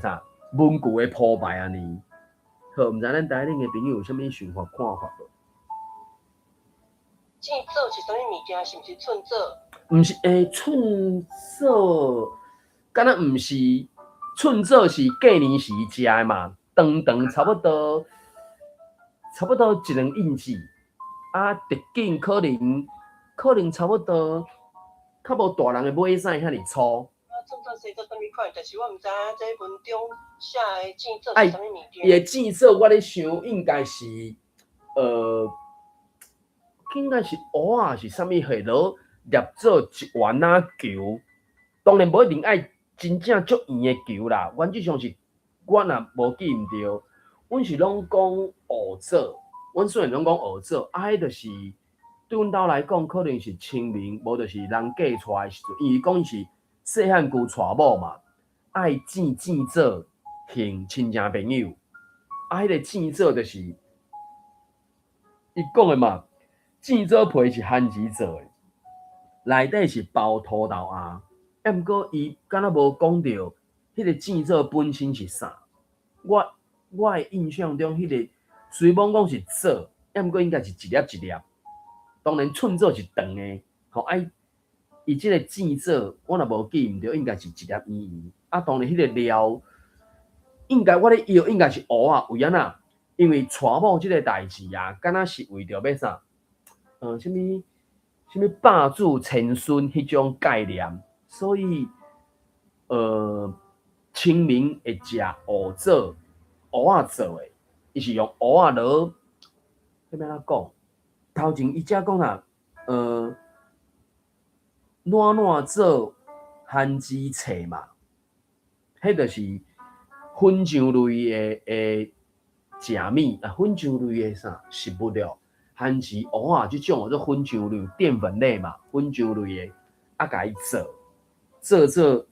啥文具的鋪排按呢。好，毋知咱台頂的朋友有啥物想法看法無？箭棗是啥物物件？是毋是寸棗？毋是，寸棗，敢若毋是寸棗是過年時食的嘛，長長差不多，差不多一兩英尺，啊，直徑可能差不多較無大人的尾指遐爾粗。啊，寸棗生做啥物款？但是我毋知影這文中寫的箭棗是啥物物件。伊的箭棗，我咧想應該是，應該是芋仔是啥物貨落捏做一丸仔球，當然無一定愛真正足圓的球啦。原則上是，我若無記毋著，阮是攏講芋棗，阮雖然攏講芋棗，啊，彼就是對阮兜來講，可能是清明，無就是人嫁娶的時陣，因為講伊是細漢龜娶某嘛，愛煎箭棗還親戚朋友，啊，彼個箭棗就是伊講的嘛。箭棗皮是番薯做的，內底是包土豆餡。啊，毋過伊敢若無講著，彼個箭棗本身是啥？我的印象中，彼個雖罔講是棗，啊，毋過應該是一粒一粒。當然，寸棗是長的，吼啊！伊這個箭棗，我若無記毋著，應該是一粒圓圓。啊，當然，彼個料應該我咧臆應該是芋仔，為按怎？因為娶某這個代誌啊，敢若是為著欲啥？啥物啥物百子千孫彼種概念，所以清明會食芋棗，芋仔做的，伊是用芋仔落，欲按怎講？頭前伊才講啊，暖暖做番薯脆嘛，彼就是粉漿類的食物啊，粉漿類的啥食物了。番薯、芋仔這種叫做粉漿類、澱粉類嘛，粉漿類的，啊，共伊做做做，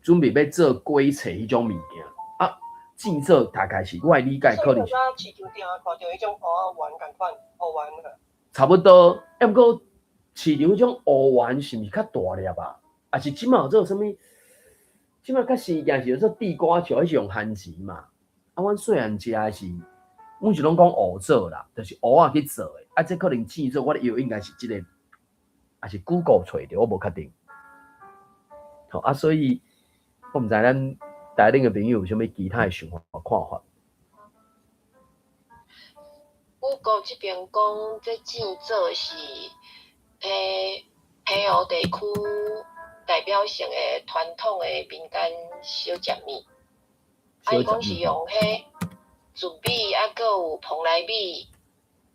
準備欲做粿脆彼種物件。啊，箭棗大概是我的理解，可能是。市場頂看著彼種芋仔丸仝款，芋丸啊。差不多，啊，毋過市場彼種芋丸是毋是較大粒啊？抑是這馬有做啥物？這馬較新件是做地瓜球，彼是用番薯嘛？啊，阮細漢食的是。阮是攏講芋棗啦，就是芋仔去做的。啊，這可能箭棗，我咧臆應該是這個，抑是 Google 揣著，我無確定。好啊，所以我毋知咱台頂的朋友有啥物其他的想法看法。 Google 這邊講，這箭棗是澎湖地區代表性的傳統的民間小食物。啊，伊講是用彼糯米，啊，閣有蓬萊米，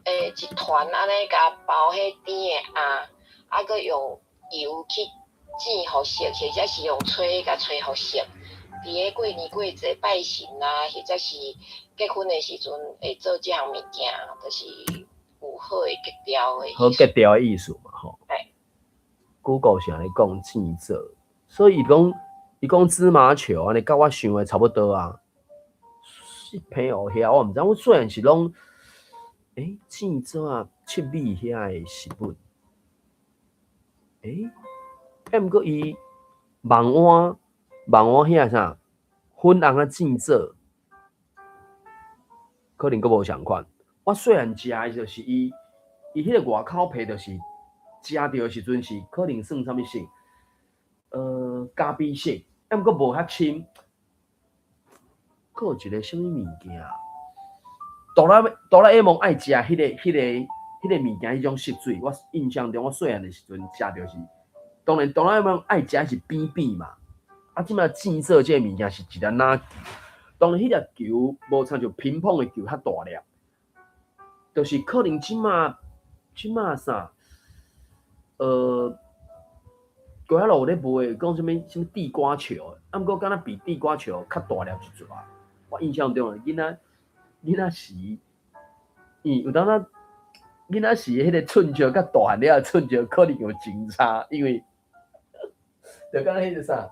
一團按呢共包彼甜的餡，啊，閣用油去煎予熟，或者是用炊共炊予熟。佇咧過年過節拜神啊，或者是結婚的時陣會做這項物件，就是有好的格調的。好格調的意思嘛，吼。Google 是按呢講煎棗，所以伊講芝麻球按呢，佮我想的差不多啊。是澎湖遐，我毋知，我雖然是攏，煎棗仔七米遐的食物，毋過伊網碗網碗遐啥粉紅仔煎棗，可能閣無仝款。我細漢食的就是伊，伊彼个外口皮就是食著的時陣是可能算啥物色？咖啡色，毋過無遐深。閣有一个啥物物件？哆啦 A 夢愛食彼个物件，彼種色水，我印象中我細漢的時陣食著是，當然哆啦 A 夢愛食是扁扁嘛。啊，這擺煎棗這个物件是一粒籃球，當然彼粒球無親像乒乓的球較大粒，就是可能這擺啥，街仔路有咧賣，講啥物啥物地瓜球，啊，毋過敢若比地瓜球較大粒一撮。我印象中，囡仔時，伊有當仔囡仔時彼個寸石佮大漢了的寸石可能有真差，因為就敢若彼個啥，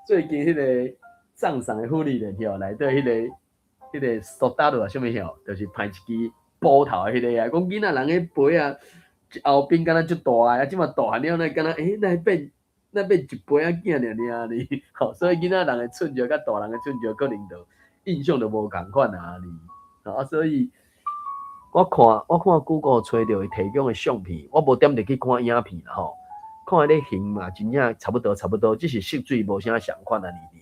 最近彼個葬送的芙莉蓮吼，內底彼個蘇打綠啊，啥物吼，就是歹一支斧頭的彼個啊，講囡仔人彼杯仔，後邊敢若足大个，啊，這擺大漢了，哪敢若哪會變哪變一杯仔囝爾爾呢？吼，所以囡仔人的寸石佮大人的寸石可能就印象就無仝款啊呢。啊，所以我看 Google 揣著伊提供的相片，我無點入去看影片啦吼，看彼個形嘛，真正差不多差不多，只是色水無啥仝款按呢爾。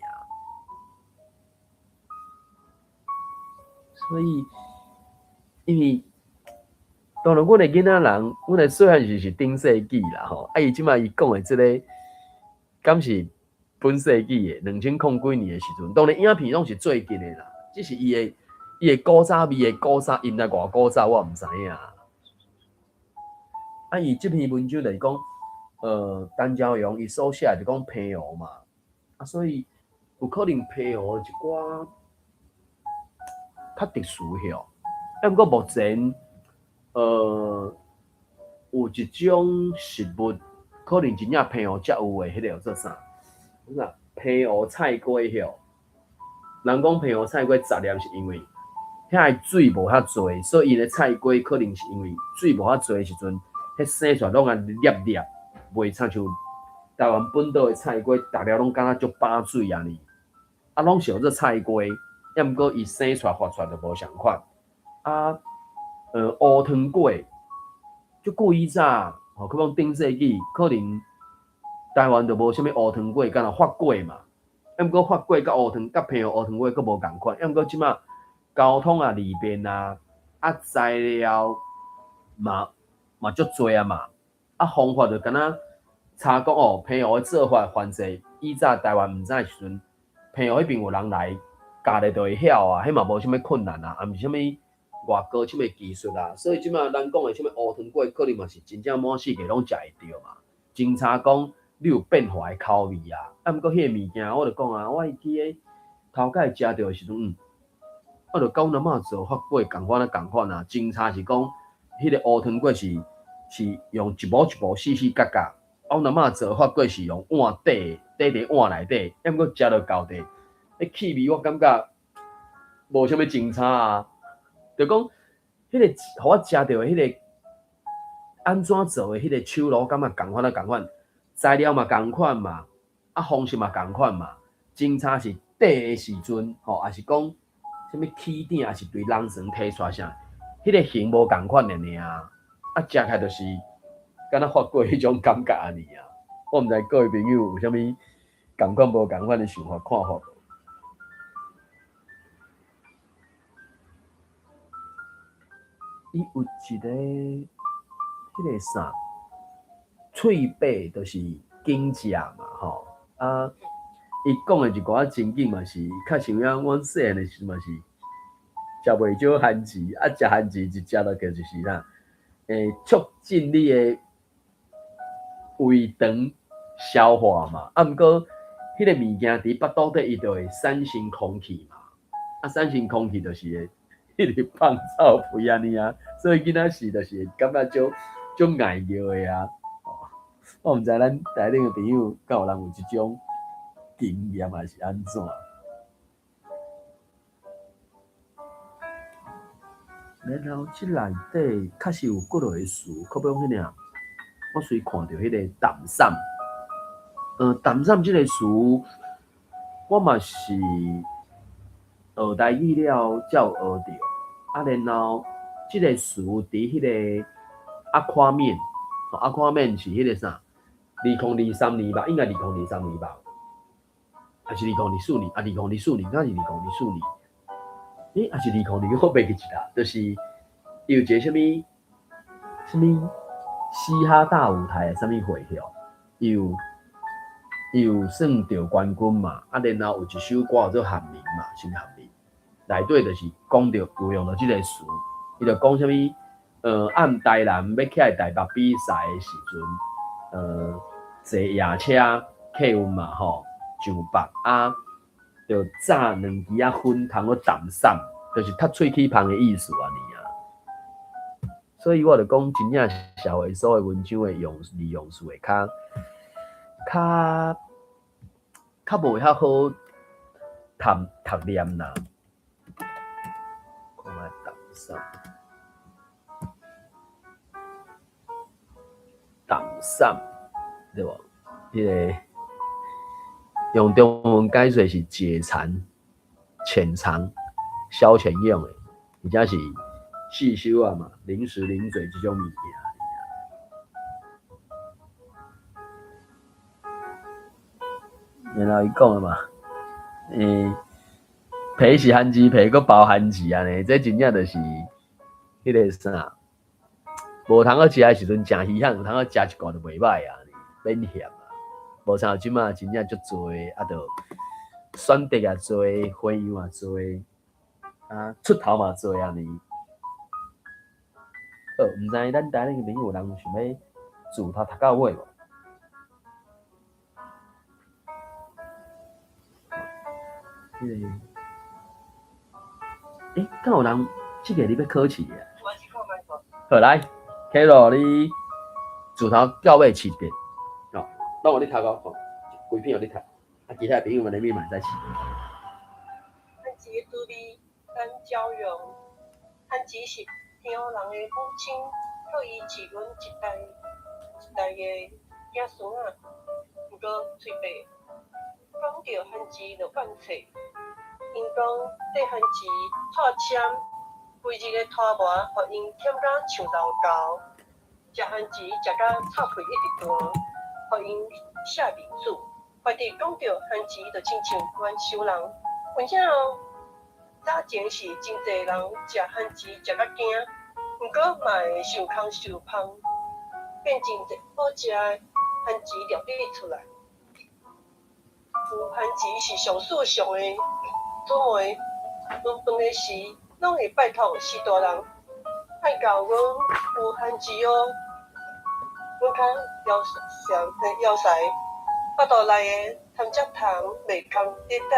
所以，因為當然，阮的囡仔人，阮的細漢時是頂世紀啦吼，啊，伊這擺伊講的這個，敢是本世紀的兩千空幾年的時陣，當然影片攏是最近的啦，只是伊的古早味的古早，伊毋知偌古早，我毋知影。啊，伊這篇文章就是講，陳昭榮伊所寫就講澎湖嘛，啊，所以有可能澎湖一寡較特殊的，啊，毋過目前，有一種食物，可能真正澎湖才有的，彼個叫做啥？啥？澎湖菜粿吼，人講澎湖菜粿10粒是因為遐个水無遐濟，所以𪜶的菜粿可能是因為水無遐濟的時陣，彼生出來攏愛粒粒，袂親像台灣本島的菜粿，逐粒攏敢若足飽水按呢。啊，攏是叫做菜粿，抑毋過伊生出來發出來就無仝款。啊，烏湯粿，足久以早，吼，可能頂世紀，可能台灣就無啥物烏湯粿，敢若發粿嘛。抑毋過發粿佮烏湯，佮澎湖烏湯粿閣無仝款。抑毋過這擺交通也利便啊，啊材料嘛足濟啊嘛，啊方法就敢若查講哦，澎湖的做法，凡勢以早台灣毋知的時陣，澎湖彼邊有人來教咧就會曉啊，彼嘛無啥物困難啊，也毋是啥物偌高深的技術啊，所以這擺咱講的啥物烏湯粿，可能嘛是真正滿世界攏食會著嘛。真差講你有變化的口味啊，啊毋過彼個物件我就講啊，我記得頭擺食著的時陣，我就佮阮阿嬤做發粿仝款啊仝款啊，真差是講彼個烏湯粿是用一步一步四四角角，啊阮阿嬤做發粿是用碗底底佇碗內底，抑毋過食落到底，彼氣味我感覺無啥物真差啊，就講彼個予我食著的彼個按怎做的彼個手路，感覺仝款啊仝款，材料嘛仝款嘛，啊方式嘛仝款嘛，真差是底的時陣吼，抑是講啥物起鼎，抑是對籠床提出來啥，彼個形無仝款爾爾，啊食起來就是敢若發粿彼種感覺按呢啊。我毋知各位朋友有啥物仝款無仝款的想法看法無？伊有一個彼個啥，喙白就是緊食嘛吼，啊，伊講的一寡情景嘛是，確實有影，阮細漢的時陣嘛是食袂少番薯，啊，食番薯一食落去就是啥，促進你的胃腸消化嘛。啊，毋過彼个物件佇腹肚底，伊就會產生空氣嘛。啊，產生空氣就是會一直放臭屁按呢啊。所以囡仔時就是會感覺足足礙尿的啊。我毋知咱台頂的朋友敢有人有這種經驗，還是按怎？然後這內底確實有幾落个詞，可比講彼個，我隨看著彼个淡散，淡散這个詞，我嘛是學台語了才有學著。啊，然後這个詞佇彼个阿誇面，阿誇面是彼个啥？2023年吧，應該2023年吧，還是2024年？啊，2024年，敢是2024年？欸，還是2022？我袂記得啦，就是伊有一个啥物啥物嘻哈大舞台的啥物會吼，伊有算著冠軍嘛，啊，然後有一首歌叫做《韓民》嘛，是毋是韓民？內底就是講著有用著這個詞，伊就講啥物？按台南欲起來台北比賽的時陣，坐夜車客運嘛吼，上北啊，就炸兩支仔粉通咧淡散，就是踢喙齒芳的意思按呢啊。所以我就講，真正社會所的文章的用字用詞會較較較無遐好讀讀念啦。看覓淡散，淡散，對無？彼个用中文解說是解饞、淺嘗、消遣用的，而且是細收啊嘛，零食零嘴這種物件。然後伊講的嘛，皮是番薯皮，閣包番薯按呢，這真正就是彼个啥，無通好食的時陣誠稀罕，有通好食一寡就袂䆀啊，免嫌啊。無像這馬真正足濟，啊，就選擇也濟，花樣也濟，啊，出頭嘛濟按呢。好，毋知咱台頂的朋友有人想欲自頭讀到尾無？彼个，欸，敢有人這个你欲考試啊？好，來，Carol，你自頭到尾試一遍，哦，攏予你讀哦，規篇予你讀，啊，其他朋友們你嘛會使試。番薯的滋味，咱交融，番薯是鄉人的母親，特意飼阮一代一代的子孫仔。毋過喙白講著番薯就怨嗟，𪜶講缀番薯拖籤，規日的拖磨，予𪜶忝甲像老猴，食番薯食甲臭屁一直彈，予𪜶寫面子。家己講著番薯就親像冤仇人，有影哦。早前是真濟人食番薯食甲驚，毋過嘛會受空受芳，變真濟好食的番薯料理出來。有番薯是上時尚的姊妹，煮飯的時攏會拜託序大人愛教阮有番薯哦。阮較枵枵臍，腹肚內的痰汁蟲袂空佇等，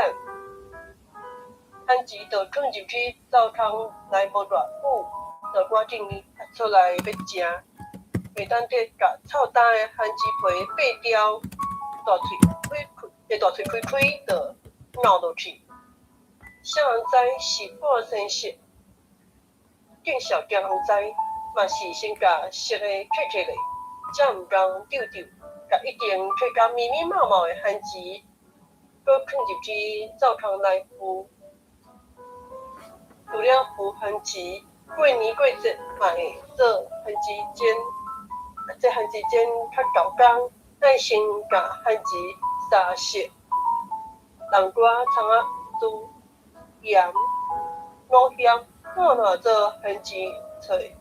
番薯就囥入去灶空內無偌久，就趕緊出來欲食，袂等得共臭焦的番薯皮掰掉，大喙開開，大喙開開就咬落去。啥人知是半生熟，見笑驚人知，嘛是先共熟的揢起來，才毋甘丟丟，共已經揢甲密密麻麻的番薯，閣囥入去灶空內孵。除了孵番薯，過年過節嘛會做番薯煎，這番薯煎較厚工，愛先共番薯煠熟，南瓜、蔥仔、豬、鹽、五香，烂烂做番薯脆，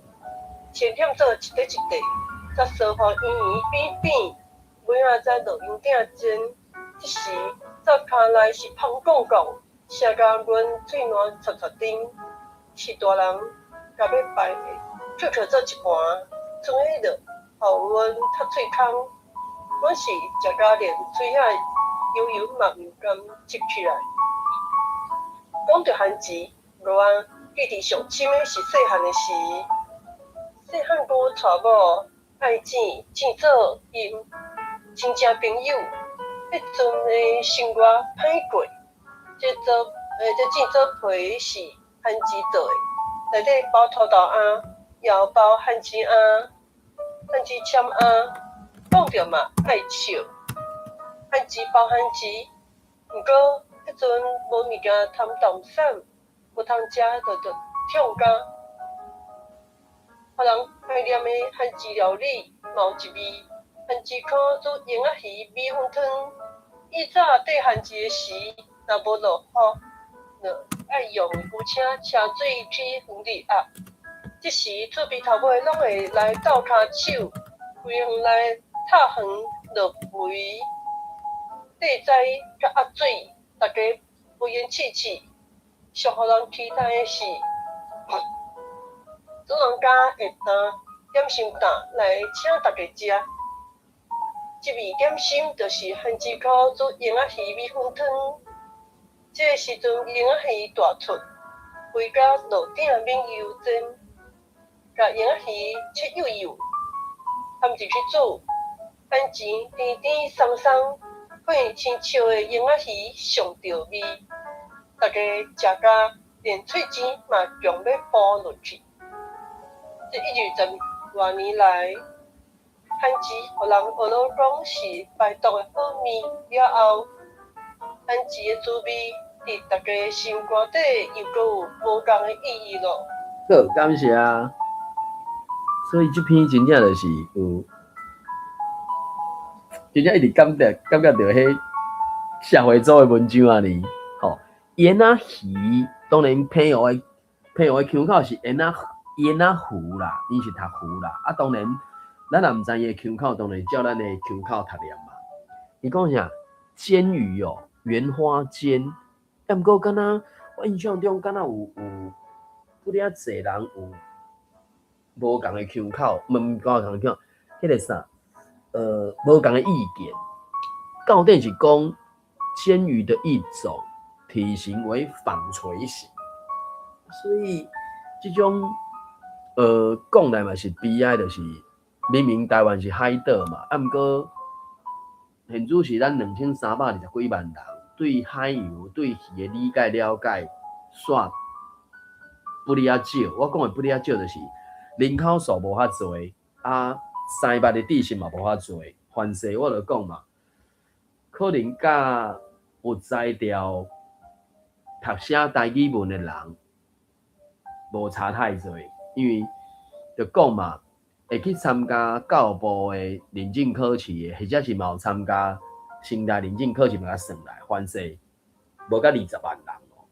先忝做一塊一塊，才燒予圓圓扁扁，尾仔才落油鼎煎。這時灶跤內是芳摃摃，聲甲阮喙瀾啜啜甜。序大人共欲排扣扣做一盤，賰彼落，予阮踢喙空。我是食甲連喙仔油油嘛毋甘咇起來。講著番薯，我記佇上深的是細漢的時，細漢龜娶某愛剪剪做𪜶親戚朋友，彼陣的生活歹過，這做這剪做皮是番薯做的，內底包土豆餡，也有包番薯餡、番薯簽餡，講著嘛愛笑，番薯包番薯，毋過彼陣無物件通淡散，無通食就著痛甲，予人懷念的番薯料理嘛有一味，番薯糠煮蠅仔魚米粉湯。以早綴番薯的時，若無落雨，就愛用牛車車水去園裡壓。這時厝邊頭尾攏會來鬥跤手，規園內插園落肥、綴栽佮壓水，大家無閒試試。上予人期待的是，主人家會擔點心擔來請大家食。這味點心就是番薯糠煮蠅仔魚米粉湯。這个時陣蠅仔魚大出，肥甲落鼎免油煎，共蠅仔魚切幼幼，歎入去煮，番薯甜甜鬆鬆，配生燒的蠅仔魚上著味，大家食甲連喙舌嘛強欲哺落去。這120外年來，番薯予人學囉講是排毒的好物了後，番薯的滋味佇大家心肝底又閣有無仝的意義囉。好，感謝。所以這篇真正就是有，真正一直感覺著彼社會組的文章啊呢，吼，蠅仔魚當然澎湖的腔口是蠅仔魚啦，𪜶是讀魚啦，啊當然咱也毋知伊的腔口，當然照咱的腔口讀念嘛。伊講啥？煎魚哦，芫花煎，啊毋過敢若我印象中敢若有不爾濟人有無仝的腔口，毋毋仝的腔口，彼个啥，無仝的意見。到底是講煎魚的一種，體型為紡錘形，所以這種講來嘛是悲哀，就是明明台灣是海島嘛，啊毋過現主時咱2320幾萬人對海洋、對魚的理解了解，煞不哩仔少。我講的不哩仔少，就是人口數無遐濟，啊，生物的知識嘛無遐濟。凡勢我就講嘛，可能佮有才調讀寫台語文的人無差太濟，因為就講嘛，會去參加教育部的認證考試的，或者是嘛有參加成大認證考試嘛，共算來，凡勢無甲20萬人哦，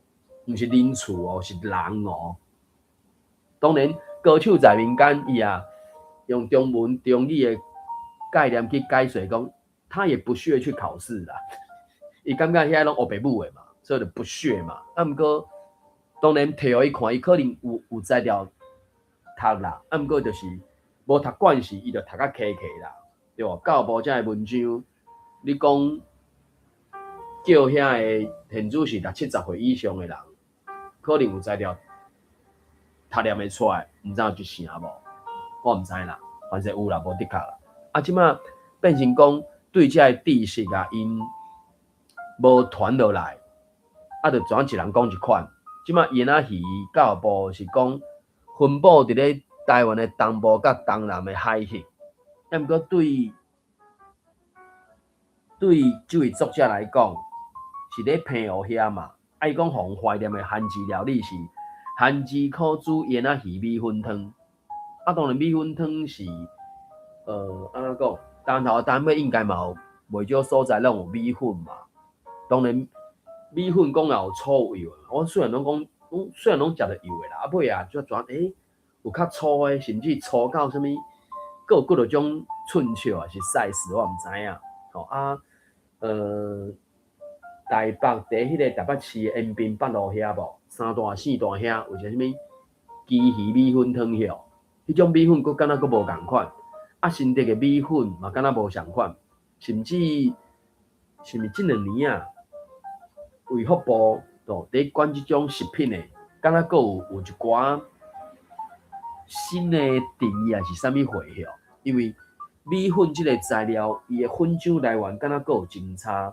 毋是人數哦，是人哦。當然，高手在民間，伊也用中文、中語的概念去解說，講他也不屑去考試啦。伊感覺遐攏烏白母的嘛，所以就不屑嘛。啊，毋過當然提予伊看，伊可能有才調讀啦。啊，毋過就是無讀慣勢，伊就讀甲磕磕啦，對無？教育部這个文章，你講叫遐個現主是六七十歲以上的人，可能有才調讀念會出來，毋知有一成無？我毋知啦，反正有啦，無的確啦。啊，這馬變成講對這个知識啊，𪜶無傳落來，啊，就怎一人講一款。這馬蠅仔魚教育部是講分布佇咧台灣的東部佮東南的海域，啊，毋過對這位作者來講，是咧澎湖遐嘛。啊，伊講予人懷念的番薯料理是番薯糠煮蠅仔魚米粉湯。啊，當然米粉湯是，按怎講？東頭東尾應該嘛有袂少所在攏有米粉嘛。當然，米粉講也有粗幼，我雖然攏講，雖然攏食著幼的啦，啊尾啊，怎怎有較粗的，甚至粗到啥物，閣有幾落種寸尺啊，是 size 我毋知影。吼啊，台北佇彼个台北市的延平北路遐無，三大四大遐有一个啥物雞魚米粉湯遐，彼種米粉閣敢若閣無仝款，啊新竹的米粉嘛敢若無仝款，甚至是毋是這2年啊，衛福部哦，佇管這種食品的，敢若閣有一寡新的定義，抑是啥物貨吼？因為米粉這个材料，伊的粉漿來源敢若閣有真差，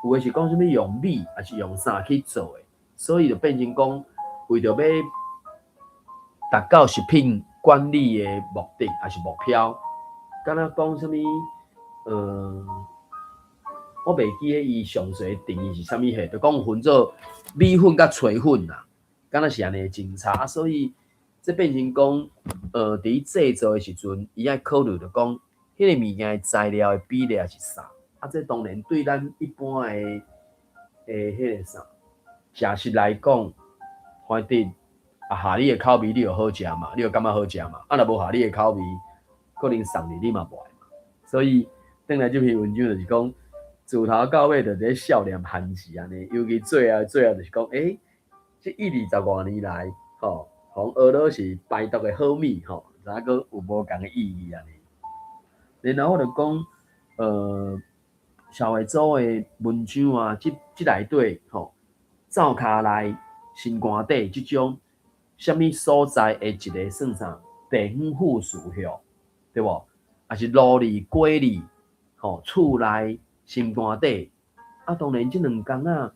有的是講啥物用米，抑是用啥去做的，所以就變成講，為著欲達到食品管理的目的，抑是目標，敢若講啥物？我袂記得伊詳細定義是啥物貨，就講分做米粉佮炊粉啦，敢若是按呢真差，啊，所以這變成講，佇製作的時陣，伊愛考慮著講，彼个物件的材料的比例是啥？啊，這當然對咱一般的彼个啥食食來講，反正啊合你的口味，你就好食嘛，你就感覺好食嘛。啊，若無合你的口味，可能送你你嘛袂愛嘛。所以，轉來這篇文章就是講，自頭到尾就佇咧笑念番薯按呢，尤其最後最後就是講，欸，這一二十外年來，吼，予人學做是排毒的好米，吼，知影閣有無仝的意義按呢。然後我就講，社會組的文章啊，這內底吼，灶跤內、心肝底這種，啥物所在的一个算啥地方富庶吼，對無？抑是爐裡、鍋裡、吼厝內、心肝底，啊，當然這2工啊，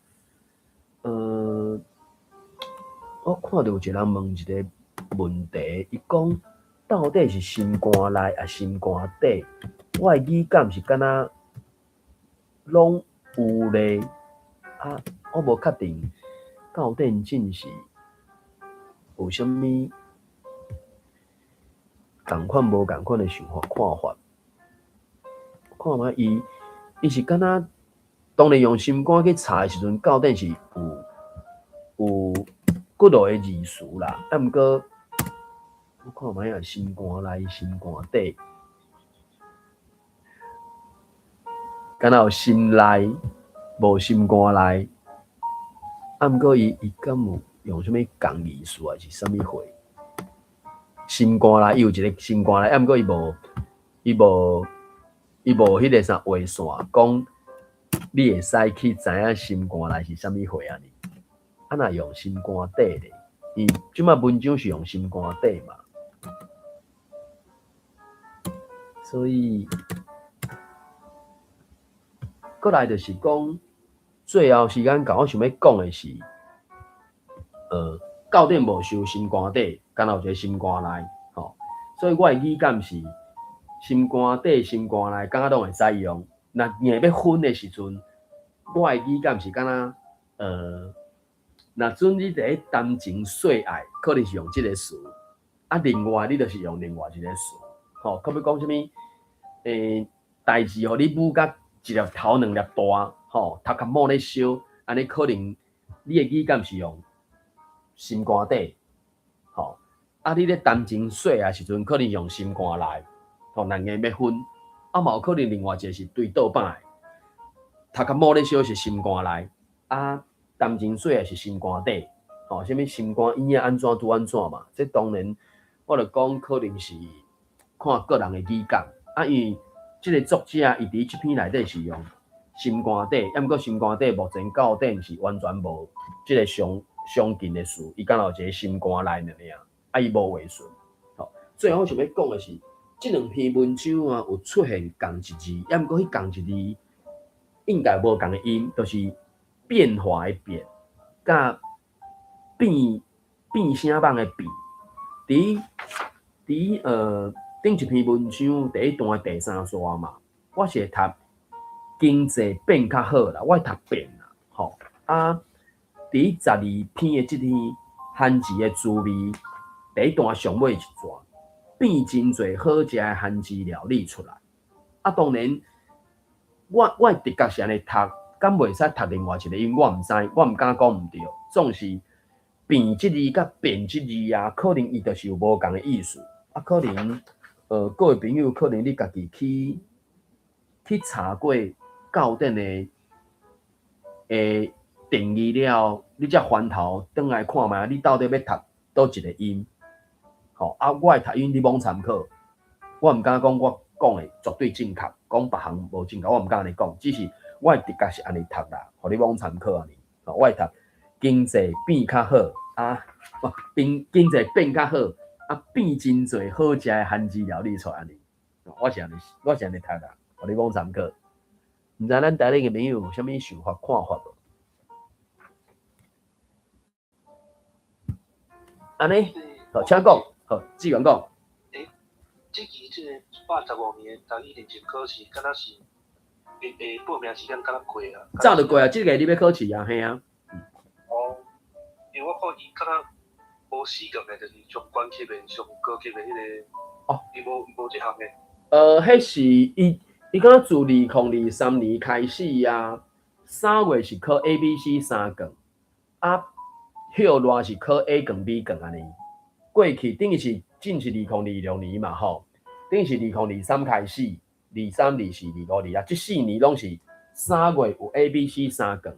我看著有一個人問一个問題，伊講到底是心肝內抑心肝底？我的語感是敢若攏有咧，啊，我無確定到底真是有啥物仝款無仝款的想法看法。看覓伊是敢若當然用心肝去查的時陣，到底是有幾落个字詞啦。啊，毋過我看覓啊，心肝內、心肝底，敢若有心內，無心肝內。啊，毋過伊敢有用啥物仝字詞，還是啥物貨？心肝內，伊有一个心肝內，啊，毋過伊無彼個啥畫線，講你會使去知影心肝內是啥物貨按呢？啊，若用心肝底咧，伊這擺文章是用心肝底嘛，所以閣來就是講，最後時間到，我想欲講的是，到底無收心肝底，敢若有一个心肝內，吼，所以我的語感是心肝底、心肝內，敢若攏會使用。若硬欲分的時陣，我的語感是敢若，若準你佇咧談情說愛，可能是用這个詞，啊，另外你就是用另外一个詞，吼，可欲講啥物？代誌予你舞甲一粒頭兩粒大，吼，頭殼某咧燒，按呢可能你的語感是用心肝底，吼，啊，你咧談情說愛時陣，可能用心肝內，吼，若硬欲分，啊，嘛有可能另外一个是對倒擺的，頭殼某咧燒是心肝內，啊，談情說愛是心肝底，吼，啥物心肝圓仔按怎拄按怎嘛，這當然我著講可能是看個人的語感，啊，因為這个作者伊佇這篇內底是用心肝底，啊，毋過心肝底目前到底是完全無這个相近的詞，伊敢若有一个心肝內爾，啊，伊無畫線。吼，最後我想欲講的是，這兩篇文章啊，有出現仝一字，啊，毋過彼仝一字應該無仝的音，就是變化的變，佮變聲蠓的變。佇頂一篇文章第一段的第三段嘛，我是會讀經濟變較好啦，我會讀變啦，吼啊！佇12篇的這篇番薯的滋味，第一段上尾一段變真濟好食的番薯料理出來。啊，當然我的直覺是按呢讀，敢袂使讀另外一個音，我毋知，我毋敢講毋對。總是變這字佮變這字啊，可能伊就是有無仝的意思。啊，可能各位朋友可能你家己去查過到頂的定義了，你才翻頭轉來看覓，你到底欲讀佗一个音？吼啊，我的讀音你罔參考，我毋敢講我講的絕對正確，講別項無正確，我毋敢按呢講，只是我的直覺是按呢讀啦，予你罔參考按呢。我會讀經濟變較好啊，變經濟變較好啊，變真濟好食的韓式料理出來按呢。我是按呢，我是按呢讀啦，予你罔參考。毋知咱台裡的朋友有啥物想法看法無？按呢，好，請講，好，志源講。欸，這期這個115年的台語認證考試，敢若是會會報名時間敢若過啊？早就過啊，這個你欲考試啊，嘿啊。哦，因為我看伊敢若無四級的，就是上懸級的、上高級的彼個。哦。伊無無這項的。彼是伊伊敢若自2023年開始啊，3月是考 A、B、C 三卷，啊，歇熱是考 A 卷、B 卷按呢。過去等於是進是2026年嘛吼，等於是2023開始，23、24、25、26，這4年攏是3月有 A、B、C 三卷，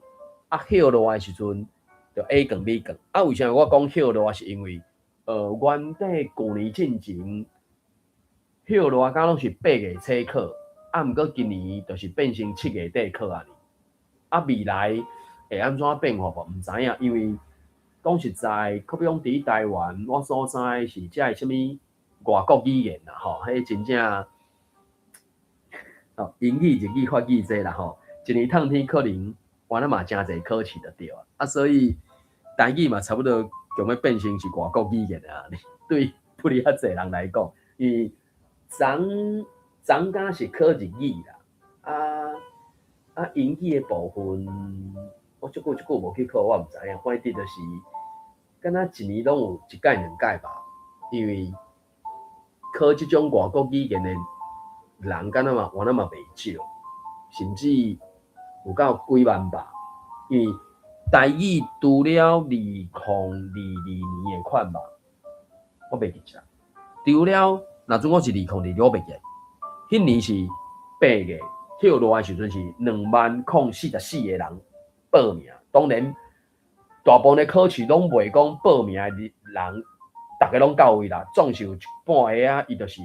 啊，歇熱的時陣就 A 卷、B 卷。啊，為啥我講歇熱是因為，原底舊年進前歇熱敢攏是8月初考，啊，毋過今年就是變成7月底考按呢。啊，未來會按怎變化無？毋知影，因為講實在，可比講佇台灣，我所知是這个啥物外國語言啦，吼，彼真正，哦，英語、日語、法語這啦吼，一年通天可能原來嘛誠濟考試就對啊，啊，所以台語嘛差不多強欲變成是外國語言啊，對不哩遐濟人來講，因為昨昨敢是考日語啦，啊啊英語的部分。我足久足久無去考，我毋知影。反正就是，敢若一年攏有一屆兩屆吧。因為考這種外國語言的人，敢若嘛，原來嘛袂少，甚至有到幾萬吧。因為台語除了2022年的款吧，我袂記得。除了若準我是2022，我袂記得。彼年是8月，歇熱的時陣是20,044個人報名，當然大部分的考試攏袂講報名的人，逐家攏到位啦。總是有一半个啊，伊就是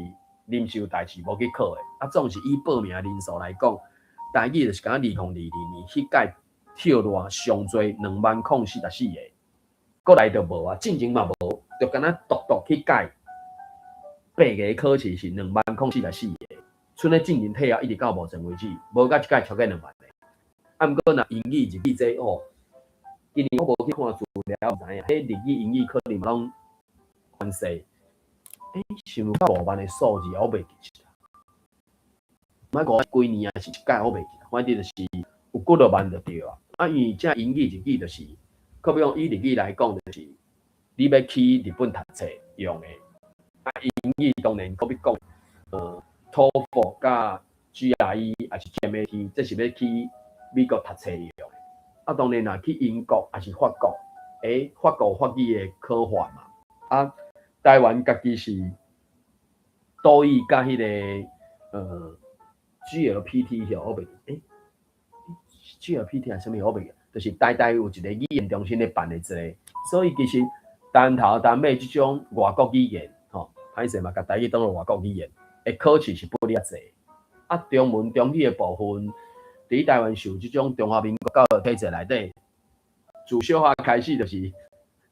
臨時有代誌無去考的。啊，總是以報名的人數來講，台語就是敢若2022年彼屆歇熱上濟20,044個，閣來就無啊，進前嘛無，就敢若獨獨彼屆8月考試是20,044個，賰咧進前退後一直到目前為止，無到這屆超過2萬個。啊，毋過若英語、日語這哦，今年我無去看資料，毋知影，彼日語、英語可能嘛攏關係。欸，是有到5萬的數字，我袂記得。莫講幾年啊，是一屆我袂記得，反正就是有幾落萬就對啊。啊，因為這英語、日語就是，可比講以日語來講，就是你欲去日本讀冊用的。啊，英語當然閣比講，TOEFL佮 GRE 抑是 GMAT，這是欲去美國讀冊用的。啊，當然若去英國抑是法國，欸，法國法語的考法嘛。啊，台灣家己是多益佮彼個GLPT 吼，我袂記，欸，GLPT 還是啥物我袂記，就是台大有一個語言中心咧辦的一個，所以其實單頭單尾這種外國語言，吼，歹勢嘛，共台語當做外國語言，的考試是不哩較濟。啊，中文中語的部分，佇台灣受這種中華民國教育體制內底，自小學開始就是，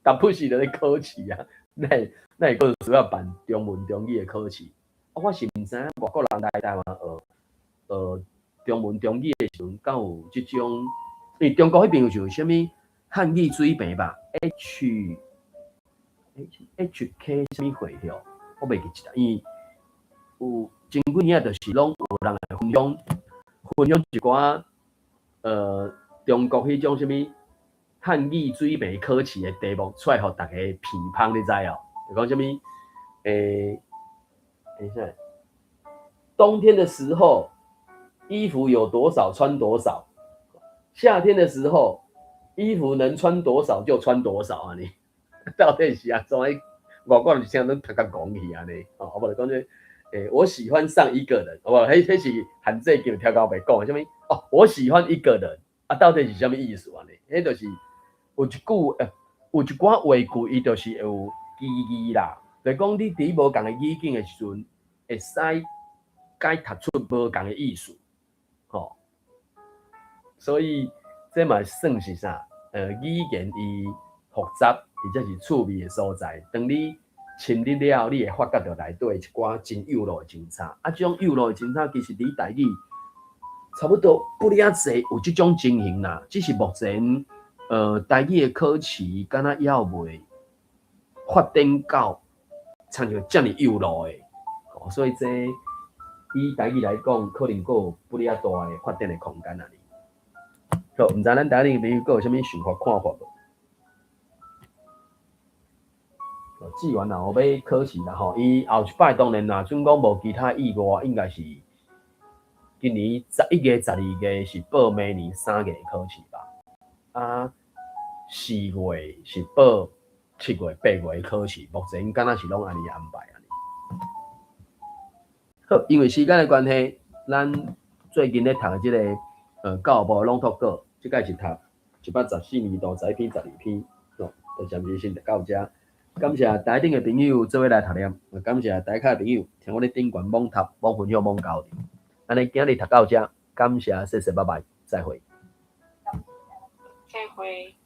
逐不時就咧考試啊，哪會哪會閣需要辦中文中語的考試？啊，我是毋知影外國人來台灣學學中文中語的時陣，敢有這種，因為中國彼邊有像啥物漢語水平吧，H K 啥物貨吼，我袂記得，因為有前幾年就是攏有人來分享分享一寡中國彼種啥物漢語水平考試的題目出來，予逐家鼻芳，你知哦？就講啥物等一下，冬天的時候衣服有多少穿多少，夏天的時候衣服能穿多少就穿多少啊！你到底是按怎？外國人是啥攏讀甲戇去按呢？哦，無就講這，欸，我喜歡上一個人，好無？彼是限制級聽到袂講啥物？哦，我喜歡一個人，啊，到底是啥物意思按呢？彼就是有一句，有一寡話句，伊就是會有歧義啦。就是講你佇無仝的語境的時陣，會使解讀出無仝的意思，吼。所以這嘛算是啥？語言伊複雜或者是趣味的所在。當你深入了，你會發覺著內底一寡真幼路的精彩。啊，這種幼路的精彩，其實佇台語差不多不爾濟有這種情形啦。只是目前，台語的考試敢若猶未發展到親像遮爾幼路的，所以這以台語來講，可能閣有不爾大的發展的空間啊。好，毋知咱台裡朋友閣有啥物想法看法無？志源若有欲考試啦吼，伊後一擺當然若準講無其他意外，應該是今年11月、12月是報明年3月考試吧？啊，4月是報7月、8月考試，目前敢若是攏按呢安排按呢。好，因為時間的關係，咱最近咧讀的這个教育部的朗讀稿，這擺是讀114年度11篇、12篇，哦，就暫時先讀到遮。感謝台頂的朋友做伙來讀念，感謝台下的朋友聽我咧頂懸猛讀、猛分享、猛交流。按呢今日讀到遮，感謝，謝謝，拜拜，再會。再會。